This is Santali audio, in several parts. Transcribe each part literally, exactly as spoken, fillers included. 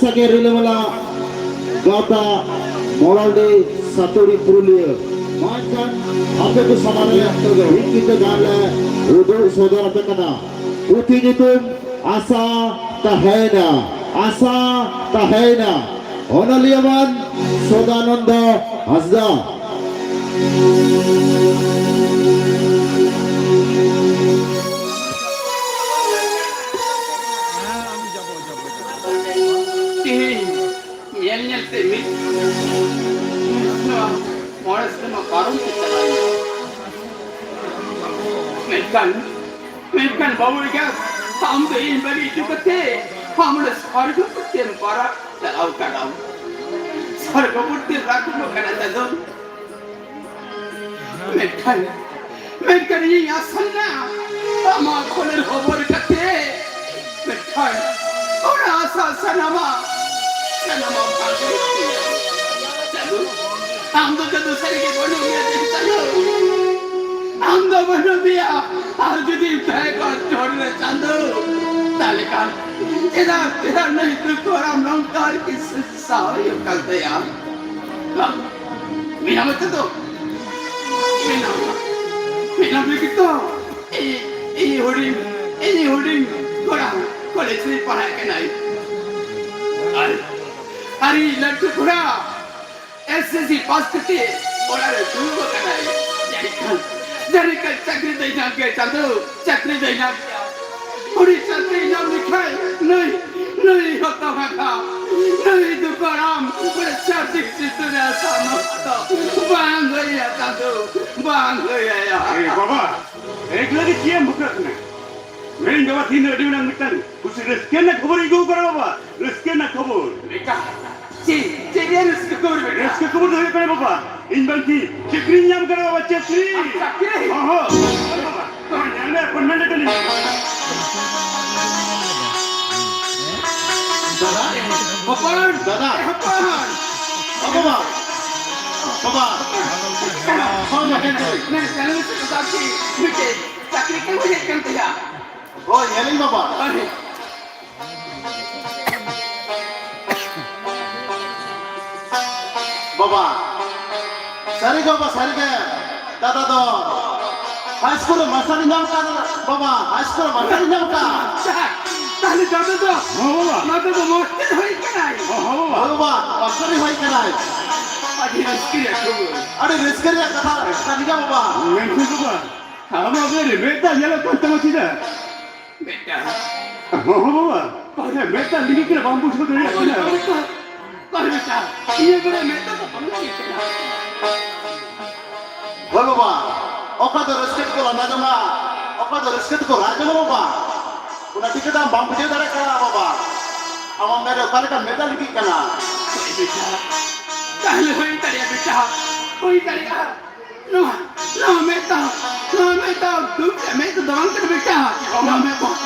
ᱥᱟᱜᱮ ᱨᱤᱞᱟᱹᱢᱟᱞᱟ ᱜᱟᱶᱛᱟ ᱢᱚᱲᱟᱞᱰᱤ ᱥᱟᱛᱩᱲᱤ ᱯᱩᱨᱩᱞᱤᱭᱟᱹ᱾ ᱢᱟ ᱮᱱᱠᱷᱟᱱ ᱟᱯᱮ ᱠᱚ ᱥᱟᱢᱟᱝ ᱨᱮ ᱢᱤᱫ ᱠᱤᱛᱟᱹ ᱜᱟᱱ ᱞᱮ ᱩᱫᱩᱜ ᱥᱚᱫᱚᱨ ᱟᱯᱮ ᱠᱟᱱᱟ᱾ ᱯᱩᱛᱷᱤ ᱧᱩᱛᱩᱢ ᱟᱥᱟ ᱛᱟᱦᱮᱸᱭᱮᱱᱟ, ᱟᱥᱟ ᱛᱟᱦᱮᱸᱭᱮᱱᱟ᱾ ᱚᱱᱚᱞᱤᱭᱟᱹ ᱢᱟᱱ ᱥᱚᱫᱟᱱᱚᱱᱫᱚ ᱦᱟᱸᱥᱫᱟ᱾ ᱛᱮᱦᱮᱧ ᱧᱮᱞ ᱧᱮᱞ ᱛᱮ ᱢᱤᱫ ᱱᱚᱣᱟ ᱢᱚᱬᱮ ᱥᱮᱨᱢᱟ ᱯᱟᱨᱚᱢ ᱛᱮ ᱪᱟᱞᱟᱣᱮᱱᱟ᱾ ᱢᱮᱱᱠᱷᱟᱱ, ᱢᱮᱱᱠᱷᱟᱱ ᱵᱟᱹᱵᱩ ᱮᱸᱜᱟᱛ, ᱟᱢ ᱫᱚ ᱤᱧ ᱵᱟᱹᱜᱤ ᱦᱚᱴᱚ ᱠᱟᱛᱮ ᱟᱢ ᱚᱸᱰᱮ ᱥᱚᱨᱜᱚ ᱯᱩᱨᱤ ᱛᱮᱢ ᱵᱟᱨᱟᱜ ᱪᱟᱞᱟᱣ ᱠᱟᱱᱟᱢ᱾ ᱥᱚᱨᱜᱚ ᱯᱩᱨᱤ ᱛᱮᱢ ᱨᱟᱜ ᱦᱚᱴᱚ ᱠᱟᱱᱟ ᱪᱟᱸᱫᱚ᱾ ᱢᱮᱱᱠᱷᱟᱱ, ᱢᱮᱱᱠᱷᱟᱱ ᱤᱧᱤᱧ ᱟᱥᱟ ᱞᱮᱱᱟ, ᱟᱢᱟᱜ ᱠᱷᱚᱱᱮᱨ ᱦᱚᱵᱚᱨ ᱠᱟᱛᱮ, ᱢᱮᱱᱠᱷᱟᱱ ᱚᱱᱟ ᱟᱥᱟ ᱥᱟᱱᱟᱢᱟᱜ, ᱥᱟᱱᱟᱢᱟᱜ ᱵᱷᱟᱜᱚ ᱛᱤᱧᱟ᱾ ᱪᱟᱸᱫᱚ, ᱟᱢ ᱫᱚ ᱪᱟᱸᱫᱚ ᱥᱟᱹᱨᱤ ᱜᱮ ᱵᱟᱹᱱᱩᱜ ᱢᱮᱭᱟ ᱪᱟᱸᱫᱚ᱾ ᱟᱢ ᱫᱚ ᱵᱟᱹᱱᱩᱜ ᱢᱮᱭᱟ, ᱟᱨ ᱡᱩᱫᱤ ᱛᱟᱦᱮᱸ ᱠᱚᱜᱼᱟ ᱪᱚᱴ ᱨᱮ ᱪᱟᱸᱫᱚ, ᱛᱟᱦᱞᱮ ᱠᱷᱟᱱ ᱪᱮᱫᱟᱜ, ᱪᱮᱫᱟᱜ ᱱᱩᱭ ᱫᱩᱠ ᱦᱟᱨᱟᱢ ᱱᱚᱝᱠᱟ ᱟᱨᱠᱤ ᱥᱟᱦᱟᱣ ᱦᱩᱭᱩᱜ ᱠᱟᱱ ᱛᱟᱭᱟ? ᱢᱮᱱᱟᱢ ᱪᱮᱫ ᱫᱚ? ᱢᱮᱱᱟᱢ, ᱢᱮᱱᱟᱢ ᱞᱟᱹᱜᱤᱫ ᱫᱚ ᱤᱧ, ᱤᱧ ᱦᱩᱰᱤᱧ, ᱤᱧ ᱦᱩᱰᱤᱧ ᱠᱚᱲᱟ ᱠᱚᱞᱮᱡᱽ ᱨᱮ ᱯᱟᱲᱦᱟᱜ ᱠᱟᱱᱟᱭ᱾ ᱟᱨ, ᱟᱨ ᱤᱧ ᱞᱟᱹᱴᱩ ᱠᱚᱲᱟ ᱮᱥ ᱮᱥ ᱥᱤ ᱯᱟᱥ ᱠᱟᱛᱮ ᱚᱲᱟᱜ ᱨᱮ ᱫᱩᱲᱩᱵ ᱟᱠᱟᱱᱟᱭ᱾ ᱡᱟᱹᱱᱤᱡ ᱠᱷᱟᱱ, ᱡᱟᱹᱱᱤᱡ ᱠᱷᱟᱱ ᱪᱟᱹᱠᱨᱤ ᱫᱚᱭ ᱧᱟᱢ ᱜᱮᱭᱟ ᱪᱟᱸᱫᱚ, ᱪᱟᱹᱠᱨᱤ ᱫᱚᱭ ᱧᱟᱢ ᱜᱮᱭᱟ᱾ ᱩᱱᱤ ᱪᱟᱹᱠᱨᱤ ᱧᱟᱢ ᱞᱮᱠᱷᱟᱱ ᱱᱩᱭ, ᱱᱩᱭ ᱦᱚᱛᱚ ᱵᱷᱟᱜᱟ, ᱱᱩᱭ ᱫᱩᱠᱟᱨᱟᱢ ᱩᱱᱤ ᱪᱟᱹᱠᱨᱤ ᱥᱤᱛᱩᱝ ᱨᱮ ᱥᱟᱱᱚ ᱫᱚ ᱵᱟᱝ ᱦᱩᱭᱟ ᱪᱟᱸᱫᱚ, ᱵᱟᱝ ᱦᱩᱭᱟᱭᱟ᱾ ᱮ ᱵᱟᱵᱟ, ᱮᱠᱞᱟ ᱜᱮ ᱪᱮᱫ ᱮᱢ ᱵᱷᱩᱠᱟᱹᱜ ᱠᱟᱱᱟ? ᱢᱮᱱ ᱵᱟᱵᱟ, ᱛᱤᱦᱤᱧ ᱫᱚ ᱟᱹᱰᱤ ᱢᱟᱨᱟᱝ ᱢᱤᱫᱴᱟᱝ ᱠᱩᱥᱤ ᱨᱟᱹᱥᱠᱟᱹ ᱨᱮᱱᱟᱜ ᱠᱷᱚᱵᱚᱨ ᱤᱧ ᱟᱹᱜᱩ ᱠᱟᱫᱟ ᱵᱟᱵᱟ, ᱨᱟᱹᱥᱠᱟᱹ ᱨᱮᱱᱟᱜ ᱠᱷᱚᱵᱚᱨ᱾ ᱵᱮᱴᱟ, ᱪᱮᱫ, ᱪᱮᱫ ᱨᱮᱭᱟᱜ ᱨᱟᱹᱥᱠᱟᱹ ᱠᱷᱚᱵᱚᱨ ᱵᱮᱴᱟ? ᱨᱟᱹᱥᱠᱟᱹ ᱠᱷᱚᱵᱚᱨ ᱫᱚ ᱦᱩᱭᱩᱜ ᱠᱟᱱᱟ ᱵᱟᱵᱟ, ᱤᱧ ᱵᱟᱝᱠᱤ ᱪᱟᱹᱠᱨᱤᱧ ᱧᱟᱢ ᱠᱟᱫᱟ ᱵᱟᱵᱟ, ᱪᱟᱹᱠᱨᱤ᱾ ᱟᱢ ᱪᱟᱹᱠᱨᱤ? ᱦᱚᱸ, ᱦᱚᱸ᱾ ᱵᱟᱵᱟ, ᱧᱮᱞ ᱢᱮ, appointment ᱞᱮᱫᱟᱞᱤᱧ᱾ ᱫᱟᱫᱟ, ᱦᱚᱯᱚᱱ, ᱫᱟᱫᱟ᱾ ᱦᱚᱯᱚᱱ᱾ ᱵᱟᱵᱟ, ᱵᱟᱵᱟ᱾ ᱦᱚᱸ, ᱧᱮᱞ ᱢᱮ, ᱧᱮᱞ ᱢᱮ᱾ ᱢᱮ, ᱧᱮᱞ ᱢᱮ, ᱪᱟᱹᱠᱨᱤ ᱠᱚ ᱦᱮᱡ ᱠᱟᱱ ᱛᱟᱭᱟ᱾ ᱦᱳᱭ, ᱧᱮᱞᱤᱧ ᱵᱟᱵᱟ᱾ ᱦᱳᱭ᱾ ᱵᱟᱵᱟ, ᱥᱟᱹᱨᱤ ᱜᱮ ᱵᱟᱵᱟ, ᱥᱟᱹᱨᱤ ᱜᱮ᱾ ᱫᱟᱫᱟ ᱫᱚ ᱦᱟᱭ ᱥᱠᱩᱞ ᱨᱮ ᱢᱟᱥᱴᱟᱨ ᱤᱧ ᱧᱟᱢ ᱠᱟᱱ ᱵᱟᱵᱟ, ᱦᱟᱭ ᱥᱠᱩᱞ ᱨᱮ ᱢᱟᱥᱴᱟᱨ ᱤᱧ ᱧᱟᱢ ᱠᱟᱱ᱾ ᱟᱪᱪᱷᱟ, ᱛᱟᱦᱞᱮ ᱫᱟᱫᱟ ᱫᱚ, ᱦᱚᱸ ᱵᱟᱵᱟ᱾ ᱫᱟᱫᱟ ᱫᱚ ᱢᱟᱥᱴᱟᱨ ᱦᱩᱭ ᱠᱟᱱᱟᱭ᱾ ᱦᱚᱸ, ᱦᱚᱸ ᱵᱟᱵᱟ᱾ ᱦᱚᱸ ᱵᱟᱵᱟ, ᱢᱟᱥᱴᱟᱨ ᱦᱩᱭ ᱠᱟᱱᱟᱭ᱾ ᱟᱹᱰᱤ ᱨᱟᱹᱥᱠᱟᱹ ᱨᱮᱭᱟᱜ ᱠᱟᱛᱷᱟ ᱠᱟᱱ ᱜᱮᱭᱟ ᱵᱟᱵᱟ᱾ ᱢᱮᱱᱠᱷᱟᱱ ᱵᱟᱵᱟ, ᱟᱢᱟᱜ ᱢᱮᱫ ᱨᱮ ᱢᱮᱫ ᱫᱟᱜ ᱧᱮᱞᱚᱜ ᱠᱟᱱ ᱛᱟᱢᱟ ᱪᱮᱫᱟᱜ? ᱵᱮᱴᱟ᱾ ᱦᱚᱸ, ᱦᱚᱸ, ᱵᱟᱵᱟ᱾ ᱯᱟᱞᱮ ᱢᱮᱫ ᱫᱟᱜ ᱞᱤᱸᱜᱤ ᱠᱟᱱᱟ, ᱵᱟᱢ ᱵᱩᱡᱷᱟᱹᱣ ᱫᱟᱲᱮᱭᱟᱜ ᱠᱟᱱᱟ᱾ ᱵᱮᱴᱟ, ᱵᱮᱴᱟ, ᱤᱭᱟᱹ ᱠᱚᱨᱮ ᱢᱮᱫ ᱫᱟᱜ ᱫᱚ ᱵᱟᱝ ᱞᱤᱸᱜᱤ ᱠᱟᱱᱟ᱾ ᱦᱳᱭ ᱵᱟᱵᱟ, ᱚᱠᱟ ᱫᱚ ᱨᱟᱹᱥᱠᱟᱹ ᱛᱮᱠᱚ ᱞᱟᱸᱫᱟ ᱡᱚᱝᱟ, ᱚᱠᱟ ᱫᱚ ᱨᱟᱹᱥᱠᱟᱹ ᱛᱮᱠᱚ ᱨᱟᱜ ᱡᱚᱝᱟ ᱵᱟᱵᱟ᱾ ᱚᱱᱟ ᱴᱷᱤᱠᱟᱹ ᱫᱚ ᱟᱢ ᱵᱟᱢ ᱵᱩᱡᱷᱟᱹᱣ ᱫᱟᱲᱮᱭᱟᱜ ᱠᱟᱱᱟ ᱵᱟᱵᱟ᱾ ᱟᱢᱟᱜ ᱢᱮᱫ ᱨᱮ ᱚᱠᱟ ᱞᱮᱠᱟ ᱢᱮᱫ ᱫᱟᱜ ᱞᱤᱸᱜᱤᱜ ᱠᱟᱱᱟ᱾ ᱦᱳᱭ ᱵᱮᱴᱟ, ᱛᱟᱦᱞᱮ ᱦᱩᱭ ᱫᱟᱲᱮᱭᱟᱜᱼᱟ ᱵᱮᱴᱟ, ᱦᱩᱭ ᱫᱟᱲᱮᱭᱟᱜᱼᱟ᱾ ᱱᱚᱣᱟ, ᱱᱚᱣᱟ ᱢᱮᱫ ᱫᱟᱜ, ᱱᱚᱣᱟ ᱢᱮᱫ ᱫᱟᱜ ᱫᱩᱠ ᱨᱮᱭᱟᱜ ᱢᱮᱫ ᱫᱟᱜ ᱫᱚ ᱵᱟᱝ ᱠᱟᱱᱟ ᱵᱮᱴᱟ᱾ ᱱᱚᱣᱟ ᱢᱮᱫ ᱫᱟᱜ,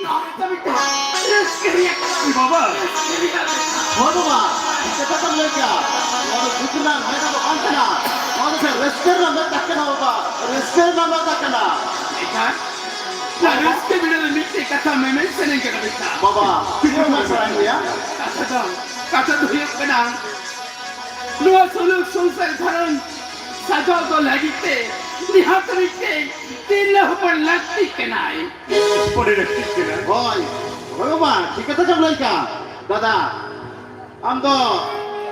ᱱᱚᱣᱟ ᱢᱮᱫ ᱫᱟᱜ ᱵᱮᱴᱟ, ᱨᱟᱹᱥᱠᱟᱹ ᱨᱮᱭᱟᱜ ᱠᱟᱱᱟ᱾ ᱵᱟᱵᱟ᱾ ᱨᱟᱹᱥᱠᱟᱹ ᱨᱮᱭᱟᱜ ᱢᱮᱫ ᱫᱟᱜ᱾ ᱦᱳᱭ ᱵᱟᱵᱟ, ᱴᱷᱤᱠ ᱠᱟᱛᱷᱟ ᱠᱟᱢ ᱞᱟᱹᱭ ᱠᱮᱜᱼᱟ᱾ ᱱᱚᱣᱟ ᱫᱚ ᱫᱩᱠ ᱨᱮᱱᱟᱜ ᱢᱮᱫ ᱫᱟᱜ ᱫᱚ ᱵᱟᱝ ᱠᱟᱱᱟ᱾ ᱱᱚᱣᱟ ᱫᱚ ᱥᱮ ᱨᱟᱹᱥᱠᱟᱹ ᱨᱮᱱᱟᱜ ᱢᱮᱫ ᱫᱟᱜ ᱠᱟᱱᱟ ᱵᱟᱵᱟ, ᱨᱟᱹᱥᱠᱟᱹ ᱨᱮᱱᱟᱜ ᱢᱮᱫ ᱫᱟᱜ ᱠᱟᱱᱟ᱾ ᱵᱮᱴᱟ, ᱱᱚᱣᱟ ᱨᱟᱹᱥᱠᱟᱹ ᱵᱮᱲᱟ ᱨᱮ ᱢᱤᱫᱴᱮᱡ ᱠᱟᱛᱷᱟ ᱢᱮᱢᱮᱱ ᱥᱟᱱᱟᱧ ᱠᱟᱱᱟ ᱵᱮᱴᱟ᱾ ᱵᱟᱵᱟ, ᱪᱮᱫ ᱮᱢ ᱢᱮᱱ ᱥᱟᱱᱟᱭᱮᱫ ᱢᱮᱭᱟ? ᱠᱟᱛᱷᱟ ᱫᱚ, ᱠᱟᱛᱷᱟ ᱫᱚ ᱦᱩᱭᱩᱜ ᱠᱟᱱᱟ, ᱱᱚᱣᱟ ᱥᱩᱞᱩᱠ ᱥᱚᱝᱥᱟᱨ ᱜᱷᱟᱨᱚᱸᱡᱽ ᱥᱟᱡᱟᱣ ᱫᱚ ᱞᱟᱹᱜᱤᱫ ᱛᱮ ᱱᱤᱦᱟᱹᱛ ᱢᱤᱫᱴᱮᱡ ᱛᱤᱨᱞᱟᱹ ᱦᱚᱯᱚᱱ ᱞᱟᱹᱠᱛᱤᱜ ᱠᱟᱱᱟᱭ᱾ ᱵᱚᱰᱮ ᱞᱟᱹᱠᱛᱤᱜ ᱠᱟᱱᱟ᱾ ᱦᱳᱭ, ᱦᱳᱭ ᱵᱟᱵᱟ, ᱴᱷᱤᱠ ᱠᱟᱛᱷᱟ ᱜᱮᱢ ᱞᱟᱹᱭ ᱠᱟᱜᱼᱟ᱾ ᱫᱟᱫᱟ, ᱟᱢ ᱫᱚ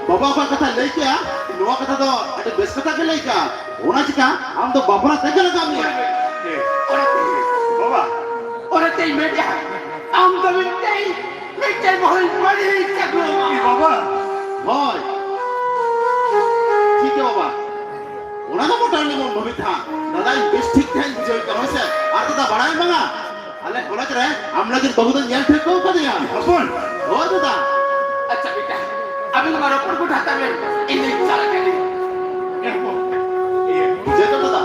ᱵᱟᱵᱟ ᱚᱠᱟ ᱠᱟᱛᱷᱟᱭ ᱞᱟᱹᱭ ᱠᱮᱜᱼᱟ, ᱱᱚᱣᱟ ᱠᱟᱛᱷᱟ ᱫᱚ ᱟᱹᱰᱤ ᱵᱮᱥ ᱠᱟᱛᱷᱟ ᱜᱮ ᱞᱟᱹᱭ ᱠᱟᱜᱼᱟ᱾ ᱚᱱᱟ ᱪᱤᱠᱟ ᱟᱢ ᱫᱚ ᱵᱟᱯᱞᱟ ᱛᱮᱜᱮ ᱞᱟᱜᱟᱣ ᱢᱮᱭᱟ᱾ ᱮ, ᱚᱱᱟᱛᱮ, ᱵᱟᱵᱟ, ᱚᱱᱟᱛᱮᱧ ᱢᱮᱱᱮᱜᱼᱟ, ᱟᱢ ᱫᱚ ᱢᱤᱫᱴᱮᱡ ᱢᱤᱫᱴᱮᱱ ᱵᱚᱦᱚᱞ ᱵᱟᱹᱲᱤᱡ ᱪᱟᱹᱠᱨᱤ᱾ ᱮ ᱵᱟᱵᱟ᱾ ᱦᱳᱭ᱾ ᱴᱷᱤᱠ ᱜᱮ ᱵᱟᱵᱟ᱾ ᱚᱱᱟ ᱫᱚ ᱢᱚᱴᱟᱢᱩᱴᱤ ᱵᱚᱱ ᱵᱷᱟᱵᱤᱛ ᱦᱟᱸᱜ᱾ ᱫᱟᱫᱟ, ᱤᱧ ᱵᱮᱥ ᱴᱷᱤᱠ ᱛᱮᱦᱟᱸᱜ ᱤᱧ ᱵᱩᱡᱷᱟᱹᱣ ᱠᱟᱜᱼᱟ, ᱦᱳᱭ ᱥᱮ? ᱟᱨ ᱫᱟᱫᱟ, ᱵᱟᱲᱟᱭ ᱢᱟ ᱦᱟᱸᱜ, ᱟᱞᱮ ᱠᱚᱞᱮᱡᱽ ᱨᱮ ᱟᱢ ᱞᱟᱹᱜᱤᱫ ᱵᱟᱹᱦᱩ ᱫᱚᱧ ᱧᱮᱞ ᱴᱷᱤᱠ ᱠᱟᱹᱣ ᱠᱟᱫᱮᱭᱟ᱾ ᱦᱚᱯᱚᱱ᱾ ᱦᱳᱭ ᱫᱟᱫᱟ᱾ ᱟᱪᱪᱷᱟ ᱵᱮᱴᱟ, ᱟᱵᱮᱱ ᱢᱟ ᱨᱚᱯᱚᱲ ᱜᱚᱴᱟ ᱦᱟᱛᱟᱲ ᱵᱮᱱ, ᱤᱧ ᱫᱚᱧ ᱪᱟᱞᱟᱜ ᱠᱟᱱᱟ᱾ ᱮ ᱦᱚᱯᱚᱱ᱾ ᱤᱭᱟᱹ᱾ ᱵᱩᱡᱷᱟᱹᱣ ᱠᱮᱫᱟ ᱫᱟᱫᱟ?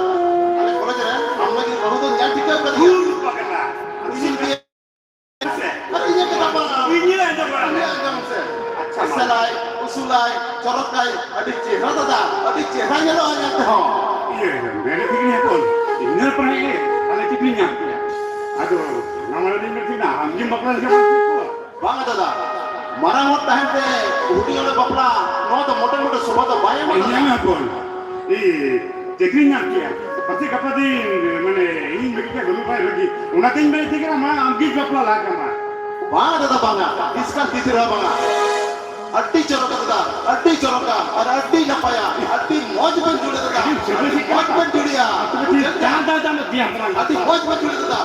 ᱟᱞᱮ ᱠᱚᱞᱮᱡᱽ ᱨᱮ ᱟᱢ ᱞᱟᱹᱜᱤᱫ ᱵᱟᱹᱦᱩ ᱫᱚᱧ ᱧᱮᱞ ᱴᱷᱤᱠ ᱠᱟᱹᱣ ᱠᱟᱫᱮᱭᱟ᱾ ᱦᱩᱸ, ᱵᱟᱵᱟ ᱠᱟᱱᱟ᱾ ᱩᱱᱤ ᱫᱚ ᱟᱨ ᱤᱧᱟᱹᱜ ᱠᱟᱛᱷᱟ ᱵᱟᱝ᱾ ᱤᱧᱟᱹᱜ ᱟᱸᱡᱚᱢ ᱵᱟᱲᱟ ᱢᱮ᱾ ᱤᱧᱟᱹᱜ ᱟᱸᱡᱚᱢ ᱥᱮ᱾ ᱟᱪᱪᱷᱟ, ᱢᱟ᱾ ᱮᱥᱮᱞᱟᱭ, ᱩᱥᱩᱞᱟᱭ, ᱪᱚᱨᱚᱠᱟᱭ, ᱟᱹᱰᱤ ᱪᱮᱦᱨᱟ ᱫᱟᱫᱟ, ᱟᱹᱰᱤ ᱪᱮᱦᱨᱟ ᱧᱮᱞᱚᱜᱼᱟ ᱧᱮᱞ ᱛᱮᱦᱚᱸ᱾ ᱤᱭᱟᱹ, ᱢᱮᱱᱮᱫ ᱛᱟᱦᱮᱸ ᱠᱟᱱᱟ ᱦᱚᱯᱚᱱ, ᱤᱧ ᱫᱚ ᱯᱟᱲᱦᱟᱜ ᱜᱮ, ᱟᱞᱮ ᱪᱮᱫ ᱞᱮ ᱧᱟᱢ ᱠᱮᱭᱟ? ᱟᱫᱚ ᱚᱱᱟ ᱢᱟᱲᱟᱝ ᱨᱤᱧ ᱢᱮᱱ ᱠᱮᱫᱟ, ᱟᱢ ᱜᱮᱢ ᱵᱟᱯᱞᱟ ᱞᱮᱱᱠᱷᱟᱱ ᱵᱟᱝ ᱴᱷᱤᱠ ᱠᱚᱜᱼᱟ? ᱵᱟᱝᱟ ᱫᱟᱫᱟ, ᱢᱟᱨᱟᱝ ᱦᱚᱲ ᱛᱟᱦᱮᱱ ᱛᱮ ᱦᱩᱰᱤᱧ ᱦᱚᱲ ᱵᱟᱯᱞᱟ, ᱱᱚᱣᱟ ᱫᱚ ᱢᱚᱴᱮ ᱢᱚᱴᱮ ᱥᱚᱵᱷᱟ ᱫᱚ ᱵᱟᱭ ᱮᱢᱟ᱾ ᱤᱧ ᱦᱚᱯᱚᱱ, ᱤᱧ ᱪᱟᱹᱠᱨᱤᱧ ᱧᱟᱢ ᱠᱮᱭᱟ, ᱯᱟᱥᱮ ᱜᱟᱯᱟ ᱫᱤᱱ, ᱢᱟᱱᱮ, ᱤᱧ ᱢᱤᱫᱴᱮᱡ ᱵᱟᱹᱱᱩᱜ ᱠᱷᱟᱡ ᱨᱟᱹᱜᱤ, ᱚᱱᱟᱛᱤᱧ ᱢᱮᱱᱮᱫ ᱠᱟᱱᱟ, ᱢᱟ ᱟᱢᱜᱮ ᱵᱟᱯᱞᱟ ᱞᱟᱦᱟ ᱠᱟᱢᱟ᱾ ᱵᱟᱝ ᱫᱟᱫᱟ, ᱵᱟᱝᱟ, ᱛᱤᱥ ᱠᱟᱱ ᱛᱤᱥ ᱨᱮᱦᱚᱸ ᱵᱟᱝᱟ᱾ ᱟᱹᱰᱤ ᱪᱚᱨᱚᱠᱟ ᱫᱟᱫᱟ, ᱟᱹᱰᱤ ᱪᱚᱨᱚᱠᱟ ᱟᱨ ᱟᱹᱰᱤ ᱱᱟᱯᱟᱭᱟ, ᱟᱹᱰᱤ ᱢᱚᱡᱽ ᱵᱮᱱ ᱡᱩᱲᱟᱹ ᱫᱟᱫᱟ, ᱟᱹᱰᱤ ᱢᱚᱡᱽ ᱵᱮᱱ ᱡᱩᱲᱤᱭᱟ, ᱟᱹᱰᱤ ᱢᱚᱡᱽ ᱵᱮᱱ ᱡᱩᱲᱤ ᱫᱟᱫᱟ᱾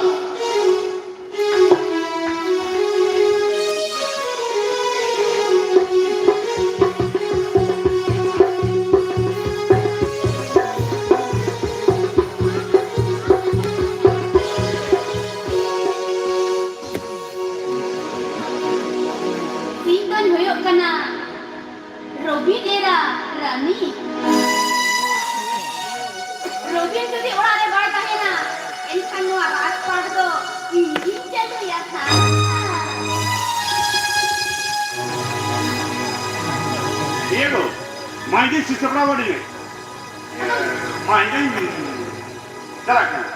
ᱤᱧ ᱫᱚᱧ ᱦᱩᱭᱩᱜ ᱠᱟᱱᱟ ᱨᱚᱵᱤᱱ ᱮᱨᱟ ᱨᱟᱱᱤ᱾ ᱨᱚᱵᱤᱱ ᱡᱩᱫᱤ ᱚᱲᱟᱜ ᱨᱮ ᱵᱟᱭ ᱛᱟᱦᱮᱱᱟ, ᱮᱱᱠᱷᱟᱱ ᱱᱚᱣᱟ ᱨᱟᱡᱽᱯᱟᱴ ᱫᱚ ᱤᱧ ᱜᱤᱧ ᱪᱟᱹᱞᱩᱭᱟ ᱠᱷᱟᱱ᱾ ᱤᱭᱟᱹ ᱫᱚ, ᱢᱟᱹᱭ ᱫᱚ ᱥᱤᱥᱟᱹᱯᱲᱟ ᱵᱟᱹᱲᱤ ᱢᱮ᱾ ᱢᱟ, ᱤᱧ ᱫᱚᱧ ᱪᱟᱞᱟᱜ ᱠᱟᱱᱟ᱾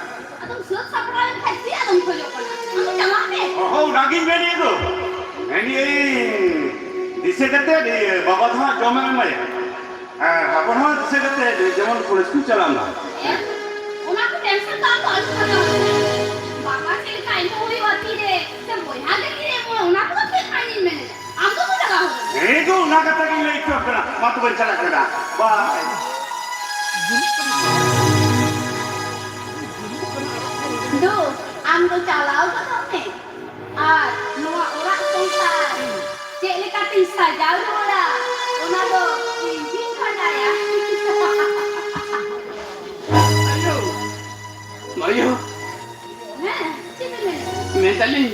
ᱟᱫᱚᱢ ᱥᱟᱹᱛ ᱥᱟᱯᱲᱟᱣ ᱞᱮᱱ ᱠᱷᱟᱡ ᱪᱮᱫ ᱟᱫᱚᱢ ᱠᱷᱚᱡᱚᱜ ᱠᱟᱱᱟ? ᱟᱫᱚ ᱪᱟᱞᱟᱜ ᱢᱮ᱾ ᱚᱦᱚ, ᱚᱱᱟᱜᱤᱧ ᱢᱮᱱᱮᱫ ᱫᱚ᱾ ᱢᱮᱱᱮᱫ ᱟᱹᱧ, ᱫᱤᱥᱟᱹ ᱠᱟᱛᱮ, ᱤᱭᱟᱹ, ᱵᱟᱵᱟ ᱫᱚ ᱦᱟᱸᱜ ᱡᱚᱢᱮᱢ ᱮᱢᱟᱭᱟ᱾ ᱟᱨ ᱦᱚᱯᱚᱱ ᱦᱚᱸ ᱫᱤᱥᱟᱹ ᱠᱟᱛᱮ, ᱡᱮᱢᱚᱱ ᱠᱚᱞᱮᱡᱽ ᱠᱚ ᱪᱟᱞᱟᱜ ᱢᱟ᱾ ᱮ? ᱚᱱᱟ ᱠᱚ ᱴᱮᱱᱥᱚᱱ ᱫᱚ ᱟᱢ ᱫᱚ ᱟᱞᱚᱢ ᱦᱟᱛᱟᱣᱟ᱾ ᱵᱟᱵᱟ ᱪᱮᱫ ᱞᱮᱠᱟ ᱮᱢᱚᱜ ᱦᱩᱭᱩᱜᱼᱟ ᱛᱤᱨᱮ, ᱥᱮ ᱵᱚᱭᱦᱟ ᱜᱮ ᱛᱤᱨᱮ ᱮᱢᱚᱜᱼᱟ, ᱚᱱᱟ ᱠᱚᱫᱚ ᱪᱮᱫ ᱵᱟᱝ ᱤᱧ ᱢᱮᱱᱮᱫᱟ᱾ ᱟᱢ ᱫᱚ ᱪᱟᱞᱟᱣ ᱦᱚᱪᱚ᱾ ᱦᱮᱸ ᱜᱳ, ᱚᱱᱟ ᱠᱟᱛᱷᱟ ᱜᱤᱧ ᱞᱟᱹᱭ ᱦᱚᱪᱚ ᱠᱟᱱᱟ᱾ ᱢᱟ ᱛᱚᱵᱮᱧ ᱪᱟᱞᱟᱜ ᱠᱟᱱᱟ᱾ ᱵᱟᱭ᱾ ᱫᱩ, ᱟᱢ ᱫᱚ ᱪᱟᱞᱟᱣ ᱜᱚᱫᱚᱜ ᱢᱮ᱾ ᱟᱨ ᱱᱚᱣᱟ ᱚᱲᱟᱜ ᱥᱚᱝᱥᱟᱨ ᱪᱮᱫ ᱞᱮᱠᱟᱛᱤᱧ ᱥᱟᱡᱟᱣ ᱨᱩᱣᱟᱹᱲᱟ, ᱚᱱᱟ ᱫᱚ ᱤᱧ ᱜᱤᱧ ᱵᱟᱰᱟᱭᱟ᱾ ᱟᱭᱳ, ᱢᱟᱭᱳ᱾ ᱦᱮᱸ, ᱪᱮᱫ ᱯᱮ ᱢᱮᱱᱮᱫᱟ? ᱢᱮᱱᱫᱟᱞᱤᱧ,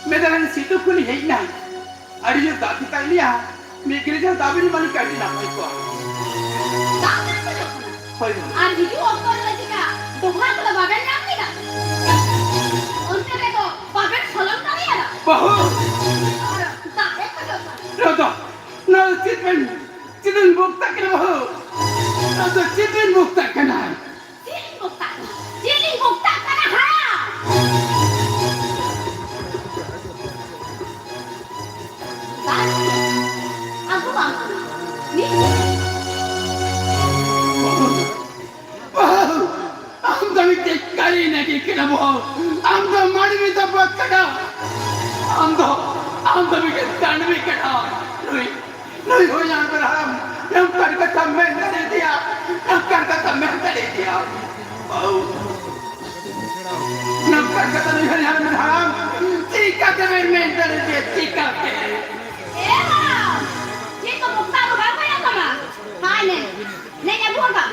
ᱢᱮᱱᱫᱟᱞᱤᱧ ᱥᱤᱛᱩ ᱠᱷᱚᱱᱤᱧ ᱦᱮᱡ ᱮᱱᱟ᱾ ᱟᱹᱰᱤ ᱡᱳᱨ ᱫᱟᱜ ᱛᱮᱛᱟᱝ ᱞᱮᱭᱟ, ᱢᱤᱫ ᱜᱤᱞᱟᱹᱥ ᱜᱟᱱ ᱫᱟᱜ ᱵᱮᱱ ᱮᱢᱟ ᱞᱤᱧ ᱠᱷᱟᱱ ᱟᱹᱰᱤ ᱱᱟᱯᱟᱭ ᱠᱚᱜᱼᱟ᱾ ᱫᱟᱜ ᱵᱮᱱ ᱠᱷᱚᱡᱚᱜ ᱠᱟᱱᱟ? ᱦᱳᱭ, ᱦᱳᱭ᱾ ᱟᱨ ᱦᱤᱡᱩᱜ ᱚᱠᱛᱚ ᱨᱮ ᱪᱮᱠᱟ ᱰᱚᱵᱷᱟᱜ ᱠᱚᱫᱚ ᱵᱟᱵᱮᱱ ᱧᱟᱢ ᱠᱮᱫᱟ? ᱚᱱᱛᱮ ᱨᱮᱫᱚ ᱵᱟᱵᱮᱱ ᱥᱚᱞᱚᱝ ᱫᱟᱲᱮᱭᱟᱫᱟ? ᱵᱟᱹᱦᱩ! ᱟᱨ ᱫᱟᱜ ᱮ ᱠᱷᱚᱡᱚᱜ ᱠᱟᱱᱟ? ᱱᱚᱣᱟ ᱫᱚ, ᱱᱚᱣᱟ ᱫᱚ ᱪᱮᱫ ᱵᱮᱱ, ᱪᱮᱫ ᱵᱮᱱ ᱵᱚᱠᱛᱟᱜ ᱠᱟᱱᱟ ᱵᱟᱹᱦᱩ? ᱱᱚᱣᱟ ᱫᱚ ᱪᱮᱫ ᱵᱮᱱ ᱵᱚᱠᱛᱟᱜ ᱠᱟᱱᱟ? ᱪᱮᱫ ᱤᱧ ᱵᱚᱠᱛᱟᱜ ᱠᱟᱱᱟ? ᱪᱮᱫ ᱤᱧ ᱵᱚᱠᱛᱟᱜ ᱠᱟᱱᱟ ᱦᱟᱲᱟᱢ? ᱵᱟᱹᱦᱩ, ᱟᱢ ᱫᱚ ᱢᱤᱫᱴᱮᱡ ᱠᱟᱹᱨᱤ ᱱᱟᱹᱠᱤ ᱠᱟᱱᱟ ᱵᱟᱹᱦᱩ᱾ ᱟᱢ ᱫᱚ ᱢᱟᱹᱱᱢᱤ ᱫᱚ ᱵᱟᱝ ᱠᱟᱱᱟ᱾ ᱟᱢ ᱫᱚ, ᱟᱢ ᱫᱚ ᱢᱤᱫᱴᱮᱡ ᱫᱟᱹᱱᱢᱤ ᱠᱟᱱᱟ᱾ ᱱᱩᱭ, ᱱᱩᱭ ᱦᱩᱭᱱᱟ ᱟᱵᱨᱟᱦᱟᱢ᱾ ᱱᱚᱝᱠᱟᱱ ᱠᱟᱛᱷᱟ ᱢᱮᱱ ᱫᱟᱲᱮᱭᱟᱫᱮᱭᱟ, ᱱᱚᱝᱠᱟᱱ ᱠᱟᱛᱷᱟ ᱢᱮᱱ ᱫᱟᱲᱮᱭᱟᱫᱮᱭᱟ᱾ ᱵᱟᱹᱦᱩ, ᱱᱚᱝᱠᱟᱱ ᱠᱟᱛᱷᱟ ᱱᱩᱭ ᱦᱩᱭᱱᱟ ᱟᱵᱨᱟᱦᱟᱢ᱾ ᱪᱤᱠᱟᱹᱛᱮ ᱵᱮᱱ ᱢᱮᱱ ᱫᱟᱲᱮᱭᱟᱫᱮᱭᱟ, ᱪᱤᱠᱟᱹᱛᱮ? ᱮ ᱦᱟᱲᱟᱢ, ᱪᱮᱫ ᱠᱚ ᱵᱚᱠᱛᱟ ᱫᱚ ᱵᱟᱝ ᱦᱩᱭᱩᱜ ᱛᱟᱢᱟ? ᱦᱟᱭ ᱱᱮ, ᱱᱮᱧ ᱟᱹᱜᱩ ᱟᱠᱟᱫ᱾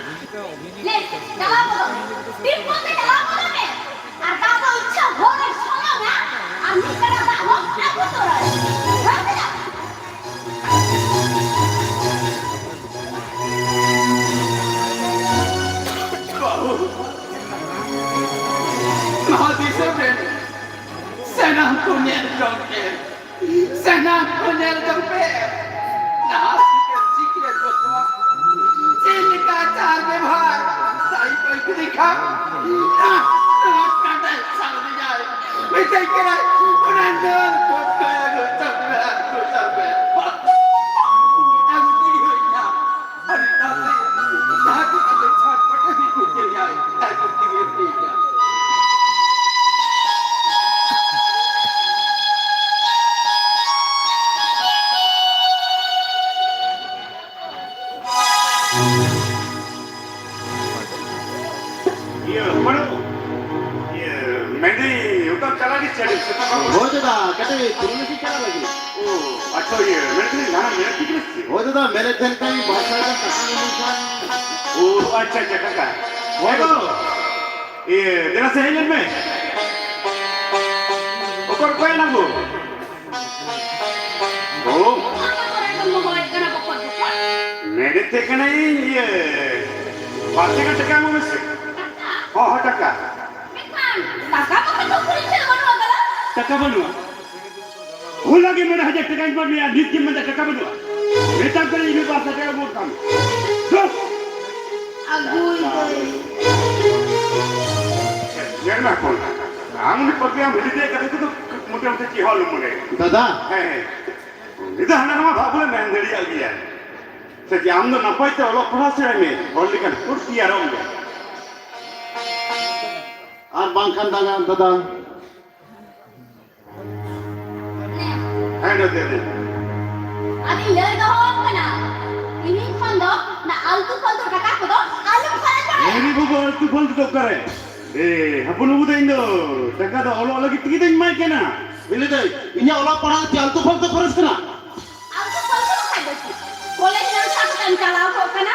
ᱞᱮ, ᱪᱟᱞᱟᱣ ᱜᱚᱫᱚᱜ ᱢᱮ᱾ ᱛᱤᱱ ᱠᱚᱛᱮ ᱪᱟᱞᱟᱣ ᱜᱚᱫᱚᱜ ᱢᱮ᱾ ᱟᱨ ᱫᱟᱜ ᱫᱚ ᱤᱪᱪᱷᱟ ᱵᱷᱳᱨ ᱨᱮ ᱥᱚᱞᱚᱝᱟ, ᱟᱨ ᱢᱤᱫ ᱜᱟᱰᱟ ᱫᱟᱜ ᱦᱚᱸ ᱟᱹᱜᱩ ᱛᱚᱨᱟᱭ᱾ ᱵᱩᱡᱷᱟᱹᱣ ᱠᱮᱫᱟ? ᱵᱟᱹᱦᱩ, ᱱᱚᱣᱟ ᱫᱤᱥᱚᱢ ᱨᱮ ᱥᱟᱱᱟᱢ ᱠᱚ ᱧᱮᱞ ᱡᱚᱝ ᱛᱮ ᱥᱟᱱᱟᱢ ᱠᱚ ᱧᱮᱞ ᱡᱚᱝ ᱯᱮ᱾ ᱱᱟᱦᱟᱜ ᱥᱤᱠᱟᱹᱨ ᱥᱤᱠᱟᱹᱨ ᱵᱟᱹᱵᱩᱣᱟᱜ ᱪᱮᱫ ᱞᱮᱠᱟ ᱟᱪᱟᱨ ᱵᱮᱵᱷᱟᱨ ᱥᱟᱹᱦᱤ ᱵᱟᱹᱭ ᱠᱩᱞᱤ ᱠᱷᱟᱱ, ᱱᱚᱣᱟ ᱠᱟᱸᱰᱟᱭ ᱥᱟᱵ ᱞᱮᱭᱟᱭ᱾ ᱢᱮᱛᱟᱭ ᱠᱟᱱᱟᱭ, "ᱚᱱᱟ ᱱᱟᱹᱨ ᱠᱚ ᱠᱚᱭ ᱟᱹᱜᱩ ᱦᱚᱪᱚ ᱢᱮ, ᱟᱹᱜᱩ ᱦᱚᱪᱚ ᱢᱮ᱾" ᱟᱹᱜᱩ ᱛᱮᱜᱮ ᱦᱩᱭ ᱮᱱᱟ᱾ ᱟᱹᱰᱤ ᱛᱟᱥᱮ, ᱡᱟᱦᱟᱸ ᱛᱤᱱᱟᱹᱜ ᱞᱮ ᱪᱷᱟᱴᱯᱟᱴ ᱟᱹᱰᱤ ᱠᱚ ᱪᱮᱭᱟᱭ, ᱟᱹᱜᱩ ᱛᱮᱜᱮ ᱦᱩᱭ ᱮᱱᱟ᱾ ᱤᱭᱟᱹ, ᱵᱟᱹᱱᱩ᱾ ᱤᱭᱟᱹ, ᱢᱮᱱᱫᱟᱹᱧ, ᱚᱠᱟᱢ ᱪᱟᱞᱟᱜ ᱜᱮ ᱪᱮᱫ? ᱥᱮᱛᱟᱜ ᱠᱷᱚᱱ? ᱦᱳᱭ ᱫᱟᱫᱟ, ᱠᱟᱹᱴᱤᱡ ᱯᱩᱨᱩᱞᱤ ᱥᱮᱫ ᱪᱟᱞᱟᱜ ᱞᱟᱹᱜᱤᱫ᱾ ᱳ, ᱟᱪᱪᱷᱟ, ᱤᱭᱟᱹ, ᱢᱮᱱᱮᱫ ᱛᱟᱦᱮᱱᱟᱹᱧ, ᱡᱟᱦᱟᱱᱟᱜ ᱢᱮᱱᱮᱫ ᱴᱷᱤᱠ ᱨᱮ ᱥᱮ ᱪᱮᱫ? ᱦᱳᱭ ᱫᱟᱫᱟ, ᱢᱮᱱᱮᱫ ᱛᱟᱦᱮᱱ ᱠᱷᱟᱱ ᱵᱟᱨ ᱥᱟᱭ ᱜᱟᱱ ᱴᱟᱠᱟ ᱞᱤᱧ ᱮᱢ ᱠᱷᱟᱱ᱾ ᱳ, ᱟᱪᱪᱷᱟ, ᱟᱪᱪᱷᱟ, ᱴᱟᱠᱟ᱾ ᱦᱳᱭ ᱦᱮᱸ ᱜᱳ᱾ ᱫᱟᱫᱟ᱾ ᱤᱭᱟᱹ, ᱫᱮᱞᱟ ᱥᱮ ᱦᱮᱡ ᱞᱮᱱ ᱢᱮ᱾ ᱚᱠᱚᱭ, ᱚᱠᱚᱭ ᱮᱱᱟ ᱜᱳ? ᱳ᱾ ᱚᱱᱟ ᱠᱚᱨᱮ ᱫᱚᱢ ᱦᱚᱦᱚᱭᱮᱫ ᱠᱟᱱᱟ ᱵᱚᱠᱚᱛ ᱵᱚᱠᱚᱛ? ᱢᱮᱱᱮᱫ ᱛᱟᱦᱮᱸ ᱠᱟᱹᱱᱟᱹᱧ, ᱤᱭᱟᱹ, ᱵᱟᱨ ᱥᱟᱭ ᱜᱟᱱ ᱴᱟᱠᱟ ᱮᱢᱚᱜ ᱢᱮᱥᱮ᱾ ᱴᱟᱠᱟ? ᱦᱚᱸ, ᱦᱚᱸ, ᱴᱟᱠᱟ᱾ ᱢᱮᱱᱠᱷᱟᱱ ᱴᱟᱠᱟ ᱢᱟ ᱛᱚ ᱠᱩᱲᱤ ᱴᱷᱮᱱ ᱵᱟᱹᱱᱩᱜ ᱟᱠᱟᱫᱟ᱾ ᱴᱟᱠᱟ ᱵᱟᱹᱱᱩᱜᱼᱟ? ᱦᱚᱞᱟ ᱜᱮ ᱢᱚᱬᱮ ᱦᱟᱡᱟᱨ ᱴᱟᱠᱟᱧ ᱮᱢᱟᱫ ᱢᱮᱭᱟ, ᱱᱤᱛ ᱜᱮᱢ ᱢᱮᱱᱫᱟ ᱴᱟᱠᱟ ᱵᱟᱹᱱᱩᱜᱼᱟ? ᱢᱮᱛᱟᱢ ᱠᱟᱹᱱᱟᱹᱧ ᱤᱧ ᱵᱟᱨ ᱥᱟᱭ ᱴᱟᱠᱟ ᱮᱢᱚᱜ ᱛᱟᱢ᱾ ᱫᱩ᱾ ᱟᱹᱜᱩᱭ ᱫᱟᱹᱧ᱾ ᱧᱮᱞ ᱢᱮ ᱦᱚᱯᱚᱱ, ᱟᱢ ᱩᱱᱤ ᱯᱟᱹᱯᱤᱭᱟᱢ ᱦᱤᱫᱤᱡ ᱠᱟᱛᱮ ᱫᱚ ᱢᱚᱴᱟᱢᱩᱴᱤ ᱪᱮᱫ ᱦᱚᱸ ᱟᱞᱚᱢ ᱢᱚᱱᱮᱭᱟ᱾ ᱫᱟᱫᱟ᱾ ᱦᱮᱸ, ᱦᱮᱸ᱾ ᱱᱤᱛᱚᱜ ᱦᱟᱱᱟ ᱱᱚᱣᱟ ᱵᱷᱟᱜᱽ ᱵᱚᱞᱮ ᱢᱮᱱ ᱫᱟᱲᱮᱭᱟᱜ ᱜᱮᱭᱟ᱾ ᱥᱮ ᱪᱮᱫ ᱟᱢ ᱫᱚ ᱱᱟᱯᱟᱭ ᱛᱮ ᱚᱞᱚᱜ ᱯᱟᱲᱦᱟᱣ ᱥᱮᱬᱟᱭ ᱢᱮ, ᱦᱚᱲ ᱞᱮᱠᱟᱱ ᱦᱚᱲ ᱛᱮᱭᱟᱨᱚᱜ ᱢᱮ᱾ ᱟᱨ ᱵᱟᱝᱠᱷᱟᱱ ᱫᱟᱫᱟ, ᱫᱟᱫᱟ᱾ ᱦᱮᱸ, ᱫᱟᱫᱟ, ᱫᱟᱫᱟ᱾ ᱟᱫᱚᱧ ᱞᱟᱹᱭ ᱫᱚᱦᱚ ᱟᱢ ᱠᱟᱱᱟ, ᱛᱤᱦᱤᱧ ᱠᱷᱚᱱ ᱫᱚ ᱚᱱᱟ ᱟᱞᱛᱩ ᱯᱷᱟᱞᱛᱩ ᱴᱟᱠᱟ ᱠᱚᱫᱚ ᱟᱞᱚᱢ ᱠᱷᱚᱨᱚᱪ ᱵᱟᱲᱟᱭᱟ᱾ ᱮ ᱵᱟᱹᱵᱩ, ᱟᱞᱛᱩ ᱯᱷᱟᱞᱛᱩ ᱫᱚ ᱚᱠᱟᱨᱮ? ᱮ, ᱦᱚᱯᱚᱱ ᱵᱟᱹᱵᱩ ᱫᱚ ᱤᱧ ᱫᱚ ᱴᱟᱠᱟ ᱫᱚ ᱚᱞᱚᱜ ᱞᱟᱹᱜᱤᱫ ᱛᱮᱜᱮ ᱫᱚᱧ ᱮᱢᱟᱭ ᱠᱟᱱᱟ᱾ ᱤᱧ ᱞᱟᱹᱭ ᱫᱟᱹᱧ, ᱤᱧᱟᱹᱜ ᱚᱞᱚᱜ ᱯᱟᱲᱦᱟᱜ ᱪᱮ ᱟᱞᱛᱩ ᱯᱷᱟᱞᱛᱩ ᱠᱷᱚᱨᱚᱪ ᱠᱟᱱᱟ? ᱟᱞᱛᱩ ᱯᱷᱟᱞᱛᱩ ᱵᱟᱠᱷᱟᱡ ᱫᱚ ᱪᱮᱫ? ᱠᱚᱞᱮᱡᱽ ᱱᱟᱝᱥᱟ ᱠᱟᱛᱮᱢ ᱪᱟᱞᱟᱣ ᱠᱚᱜ ᱠᱟᱱᱟ,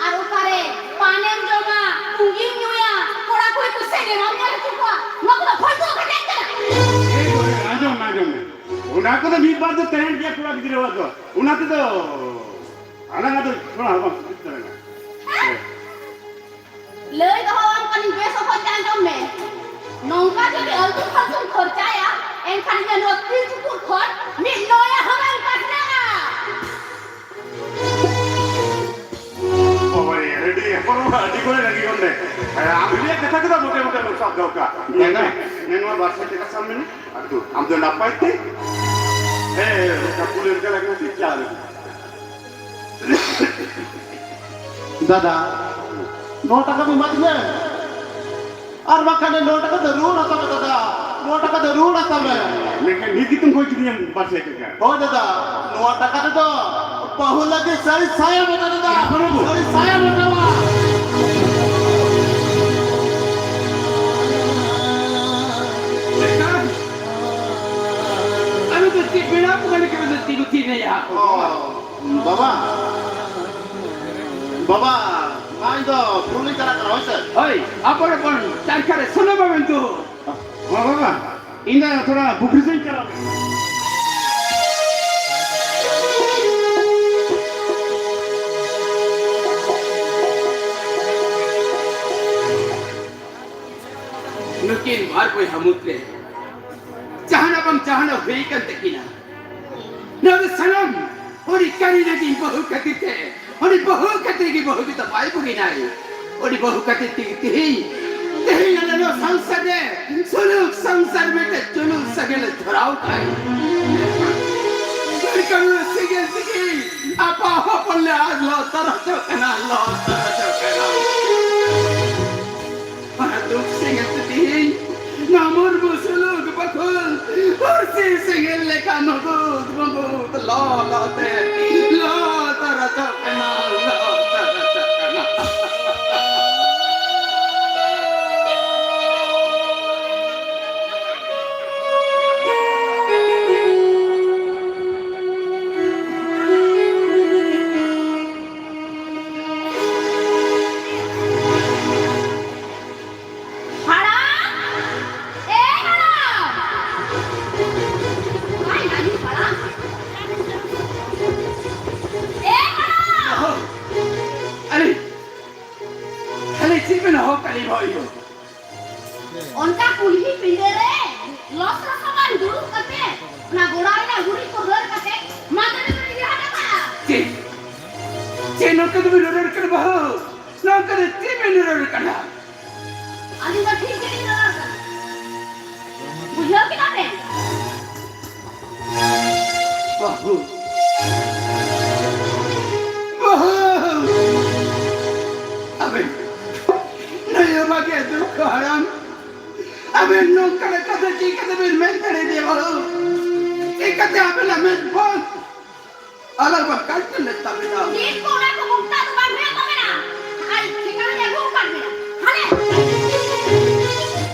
ᱟᱨ ᱚᱠᱟᱨᱮ ᱯᱟᱱᱮᱢ ᱡᱚᱢᱟ, ᱯᱩᱸᱜᱤᱢ ᱧᱩᱭᱟ, ᱠᱚᱲᱟ ᱠᱩᱲᱤ ᱠᱚ ᱥᱮᱫ ᱨᱮ ᱵᱟᱢ ᱧᱮᱞ ᱦᱚᱪᱚ ᱠᱚᱣᱟ, ᱱᱚᱣᱟ ᱠᱚᱫᱚ ᱯᱷᱟᱞᱛᱩ ᱠᱟᱛᱷᱟ ᱠᱟᱱᱟ᱾ ᱮ, ᱟᱸᱡᱚᱢ ᱢᱮ, ᱟᱸᱡᱚᱢ ᱢᱮ᱾ ᱚᱱᱟ ᱠᱚᱫᱚ ᱢᱤᱫ ᱵᱟᱨ ᱫᱚ ᱛᱟᱦᱮᱱ ᱜᱮᱭᱟ ᱠᱚᱲᱟ ᱜᱤᱫᱽᱨᱟᱹᱣᱟᱜ ᱫᱚ᱾ ᱚᱱᱟ ᱛᱮᱫᱚ ᱟᱞᱟᱝᱟᱜ ᱫᱚ ᱛᱷᱚᱲᱟ ᱦᱚᱸ ᱵᱟᱝ ᱥᱩᱵᱤᱫᱷᱟ ᱛᱟᱞᱟᱝᱟ᱾ ᱦᱮᱸ? ᱞᱟᱹᱭ ᱫᱚᱦᱚ ᱟᱢ ᱠᱟᱹᱱᱟᱹᱧ, ᱵᱮᱥ ᱚᱠᱚᱡ ᱛᱮ ᱟᱸᱡᱚᱢ ᱢᱮ᱾ ᱱᱚᱝᱠᱟ ᱡᱩᱫᱤ ᱟᱞᱛᱩ ᱯᱷᱟᱞᱛᱩᱢ ᱠᱷᱚᱨᱪᱟᱭᱟ, ᱮᱱᱠᱷᱟᱱ ᱤᱧᱟᱹᱜ ᱱᱚᱣᱟ ᱛᱤ ᱪᱩᱯᱩᱫ ᱠᱷᱚᱱ ᱢᱤᱫ ᱱᱚᱭᱟ ᱦᱚᱸ ᱵᱟᱝ ᱯᱟᱥᱱᱟᱜᱼᱟ᱾ ᱵᱟᱵᱟᱨᱮ, ᱟᱹᱰᱤ ᱦᱚᱯᱚᱱ ᱦᱚᱲ ᱟᱹᱰᱤ ᱠᱚᱨᱮ ᱨᱟᱹᱜᱤ ᱜᱚᱫ ᱞᱮ᱾ ᱦᱮᱸ, ᱟᱢ ᱨᱮᱭᱟᱜ ᱠᱟᱛᱷᱟ ᱠᱚᱫᱚ ᱢᱚᱴᱮ ᱢᱚᱴᱮ ᱥᱟᱵ ᱫᱚᱦᱚ ᱠᱟᱜ᱾ ᱧᱮᱞ ᱢᱮ, ᱱᱮ ᱱᱚᱣᱟ ᱵᱟᱨ ᱥᱟᱭ ᱴᱟᱠᱟ ᱥᱟᱵ ᱢᱮ᱾ ᱟᱨ ᱫᱩ, ᱟᱢ ᱫᱚ ᱱᱟᱯᱟᱭ ᱛᱮ? ᱦᱮᱸ, ᱚᱱᱠᱟ ᱠᱩᱞᱤ ᱚᱱᱠᱟ ᱞᱟᱜᱟᱣ ᱛᱮ ᱪᱟ ᱨᱮ᱾ ᱫᱟᱫᱟ, ᱱᱚᱣᱟ ᱴᱟᱠᱟ ᱵᱤᱱ ᱮᱢᱟ ᱫᱤᱧᱟ? ᱟᱨ ᱵᱟᱠᱷᱟᱱ ᱱᱚᱣᱟ ᱴᱟᱠᱟ ᱫᱚ ᱨᱩᱣᱟᱹᱲ ᱦᱟᱛᱟᱣ ᱢᱮ ᱫᱟᱫᱟ, ᱱᱚᱣᱟ ᱴᱟᱠᱟ ᱫᱚ ᱨᱩᱣᱟᱹᱲ ᱦᱟᱛᱟᱣ ᱢᱮ᱾ ᱢᱮᱱᱠᱷᱟᱱ ᱱᱤᱛ ᱜᱮᱛᱚᱢ ᱠᱷᱚᱭ ᱠᱤᱫᱤᱧᱟ ᱵᱟᱨ ᱥᱟᱭ ᱴᱟᱠᱟ᱾ ᱦᱳᱭ ᱫᱟᱫᱟ, ᱱᱚᱣᱟ ᱴᱟᱠᱟ ᱛᱮᱫᱚ ᱵᱟᱹᱦᱩ ᱞᱟᱹᱜᱤᱫ ᱥᱟᱹᱲᱤ ᱥᱟᱭᱟ ᱢᱮᱱᱟᱜ ᱫᱟᱫᱟ᱾ ᱵᱟᱹᱵᱩ᱾ ᱥᱟᱹᱲᱤ ᱥᱟᱭᱟ ᱢᱮᱱᱟᱜᱼᱟ᱾ ᱟᱫᱚ ᱫᱚ ᱪᱮᱫ ᱵᱮᱲᱟ ᱠᱚ ᱢᱟᱱᱮ ᱠᱟᱱᱟ ᱫᱚ ᱛᱤᱸᱜᱩ ᱛᱷᱤᱨ ᱨᱮᱭᱟ᱾ ᱚ, ᱵᱟᱵᱟ, ᱵᱟᱵᱟ, ᱢᱟ ᱤᱧ ᱫᱚ ᱯᱷᱩᱞᱤᱧ ᱪᱟᱞᱟᱜ ᱠᱟᱱᱟ, ᱦᱳᱭ ᱥᱮ? ᱦᱳᱭ, ᱟᱯᱚᱱ ᱟᱯᱚᱱ ᱪᱟᱨᱠᱷᱟ ᱨᱮ ᱥᱟᱱᱟᱢ ᱟᱵᱮᱱ ᱫᱚ᱾ ᱦᱚᱸ ᱵᱟᱵᱟ, ᱤᱧ ᱫᱚ ᱛᱷᱚᱲᱟ ᱯᱩᱠᱷᱨᱤ ᱥᱮᱫ ᱤᱧ ᱪᱟᱞᱟᱜ ᱠᱟᱱᱟ᱾ ᱱᱩᱠᱤᱱ ᱵᱟᱨ ᱵᱚᱭᱦᱟ ᱢᱩᱫᱽᱨᱮ ᱡᱟᱦᱟᱱᱟᱜ ᱵᱟᱝ ᱡᱟᱦᱟᱱᱟᱜ ᱦᱩᱭ ᱟᱠᱟᱱ ᱛᱟᱹᱠᱤᱱᱟ᱾ ᱱᱚᱣᱟ ᱫᱚ ᱥᱟᱱᱟᱢ ᱩᱱᱤ ᱠᱟᱹᱨᱤ ᱞᱟᱹᱜᱤᱫ ᱵᱟᱹᱦᱩ ᱠᱷᱟᱹᱛᱤᱨ ᱛᱮ, ᱩᱱᱤ ᱵᱟᱹᱦᱩ ᱠᱷᱟᱹᱛᱤᱨ ᱜᱮ ᱵᱟᱹᱦᱩ ᱜᱮᱛᱟ ᱵᱟᱭ ᱵᱩᱜᱤᱱᱟᱭ᱾ ᱩᱱᱤ ᱵᱟᱹᱦᱩ ᱠᱷᱟᱹᱛᱤᱨ ᱛᱮᱜᱮ ᱛᱮᱦᱮᱧ, ᱛᱮᱦᱮᱧ ᱟᱞᱮ ᱱᱚᱣᱟ ᱥᱚᱝᱥᱟᱨ ᱨᱮ ᱥᱩᱞᱩᱠ ᱥᱚᱝᱥᱟᱨ ᱢᱤᱫᱴᱮᱡ ᱪᱩᱞᱩᱠ ᱥᱟᱹᱜᱟᱹᱭ ᱞᱮ ᱫᱷᱚᱨᱟᱣ ᱠᱟᱜᱼᱟ᱾ ᱛᱚᱨᱚᱡᱚᱜ ᱠᱟᱱᱟ, ᱞᱚ ᱛᱚᱨᱚᱡᱚᱜ ᱠᱟᱱᱟ᱾ ᱚᱱᱟ ᱫᱩᱠ ᱥᱮᱸᱜᱮᱞ ᱛᱮ ᱛᱤᱦᱤᱧ ᱱᱚᱣᱟ ᱢᱩᱨᱢᱩ ᱥᱩᱞᱩᱠ ᱵᱟᱠᱷᱳᱞ ᱯᱟᱹᱨᱥᱤ ᱥᱮᱸᱜᱮᱞ ᱞᱮᱠᱟ ᱢᱩᱜᱩᱫ ᱢᱩᱜᱩᱫ ᱞᱚ ᱞᱚ ᱛᱮ ᱞᱚ ᱛᱚᱨᱚᱡᱚᱜ ᱠᱟᱱᱟ, ᱞᱚ ᱛᱚᱨᱚᱡᱚᱜ ᱠᱟᱱᱟ᱾ ᱦᱟᱲᱟᱢ! ᱮ ᱦᱟᱲᱟᱢ! ᱵᱟᱭ ᱦᱤᱡᱩᱜ ᱦᱟᱲᱟᱢ! ᱮ ᱦᱟᱲᱟᱢ! ᱟᱨᱮ, ᱟᱨᱮ, ᱪᱮᱫ ᱵᱮᱱ ᱦᱚᱦᱚ ᱠᱟᱜ ᱞᱤᱧ ᱦᱚᱭ? ᱚᱱᱠᱟ ᱠᱩᱞᱦᱤ ᱯᱤᱸᱰᱟᱹ ᱨᱮ ᱞᱚᱥ ᱞᱚᱥᱚ ᱵᱟᱝ ᱫᱩᱲᱩᱵ ᱠᱟᱛᱮ, ᱚᱱᱟ ᱜᱚᱲᱟ ᱨᱮᱱᱟᱜ ᱜᱩᱨᱤᱡ ᱠᱚ ᱦᱟᱹᱨ ᱠᱟᱛᱮ, ᱢᱟᱫᱟ ᱨᱮ ᱵᱮᱱ ᱤᱫᱤ ᱦᱚᱴᱚ ᱠᱟᱜᱼᱟ᱾ ᱪᱮᱫ? ᱪᱮᱫ ᱱᱚᱝᱠᱟ ᱫᱚᱵᱮᱱ ᱨᱚᱲ ᱠᱟᱱᱟ ᱵᱟᱹᱦᱩ? ᱱᱚᱝᱠᱟ ᱫᱚ ᱪᱮᱫ ᱵᱮᱱ ᱨᱚᱲ ᱠᱟᱱᱟ? ᱟᱹᱞᱤᱧ ᱫᱚ ᱴᱷᱤᱠ ᱜᱮᱞᱤᱧ ᱨᱚᱲ ᱠᱟᱱᱟ᱾ ᱵᱩᱡᱷᱟᱹᱣ ᱠᱮᱫᱟ ᱯᱮ? ᱵᱟᱹᱦᱩ᱾ ᱵᱟᱹᱦᱩ᱾ ᱟᱵᱮᱱ ᱱᱩᱭ ᱵᱟᱵᱟ ᱜᱮ ᱫᱩᱠᱷ ᱦᱟᱲᱟᱢ᱾ ᱟᱵᱮᱱ ᱱᱚᱝᱠᱟ ᱞᱮᱠᱟᱛᱮ ᱪᱤᱠᱟᱹᱛᱮ ᱵᱮᱱ ᱢᱮᱱ ᱫᱟᱲᱮᱭᱟᱫᱮᱭᱟ ᱵᱟᱹᱦᱩ? ᱪᱤᱠᱟᱹᱛᱮ ᱟᱵᱮᱱᱟᱜ ᱢᱮᱫ ᱵᱚᱱ ᱟᱞᱟᱜ ᱵᱟᱝ ᱠᱟᱱ ᱞᱮ ᱛᱟᱵᱮᱱᱟ? ᱪᱮᱫ ᱠᱚ ᱚᱱᱟ ᱠᱚ ᱵᱚᱠᱛᱟ ᱫᱚ ᱵᱟᱝ ᱦᱩᱭᱩᱜ ᱛᱟᱵᱮᱱᱟ? ᱟᱨ ᱴᱷᱤᱠᱟᱹᱱ ᱨᱮ ᱟᱹᱜᱩ ᱟᱠᱟᱫ ᱵᱮᱱᱟ᱾ ᱦᱟᱱᱮ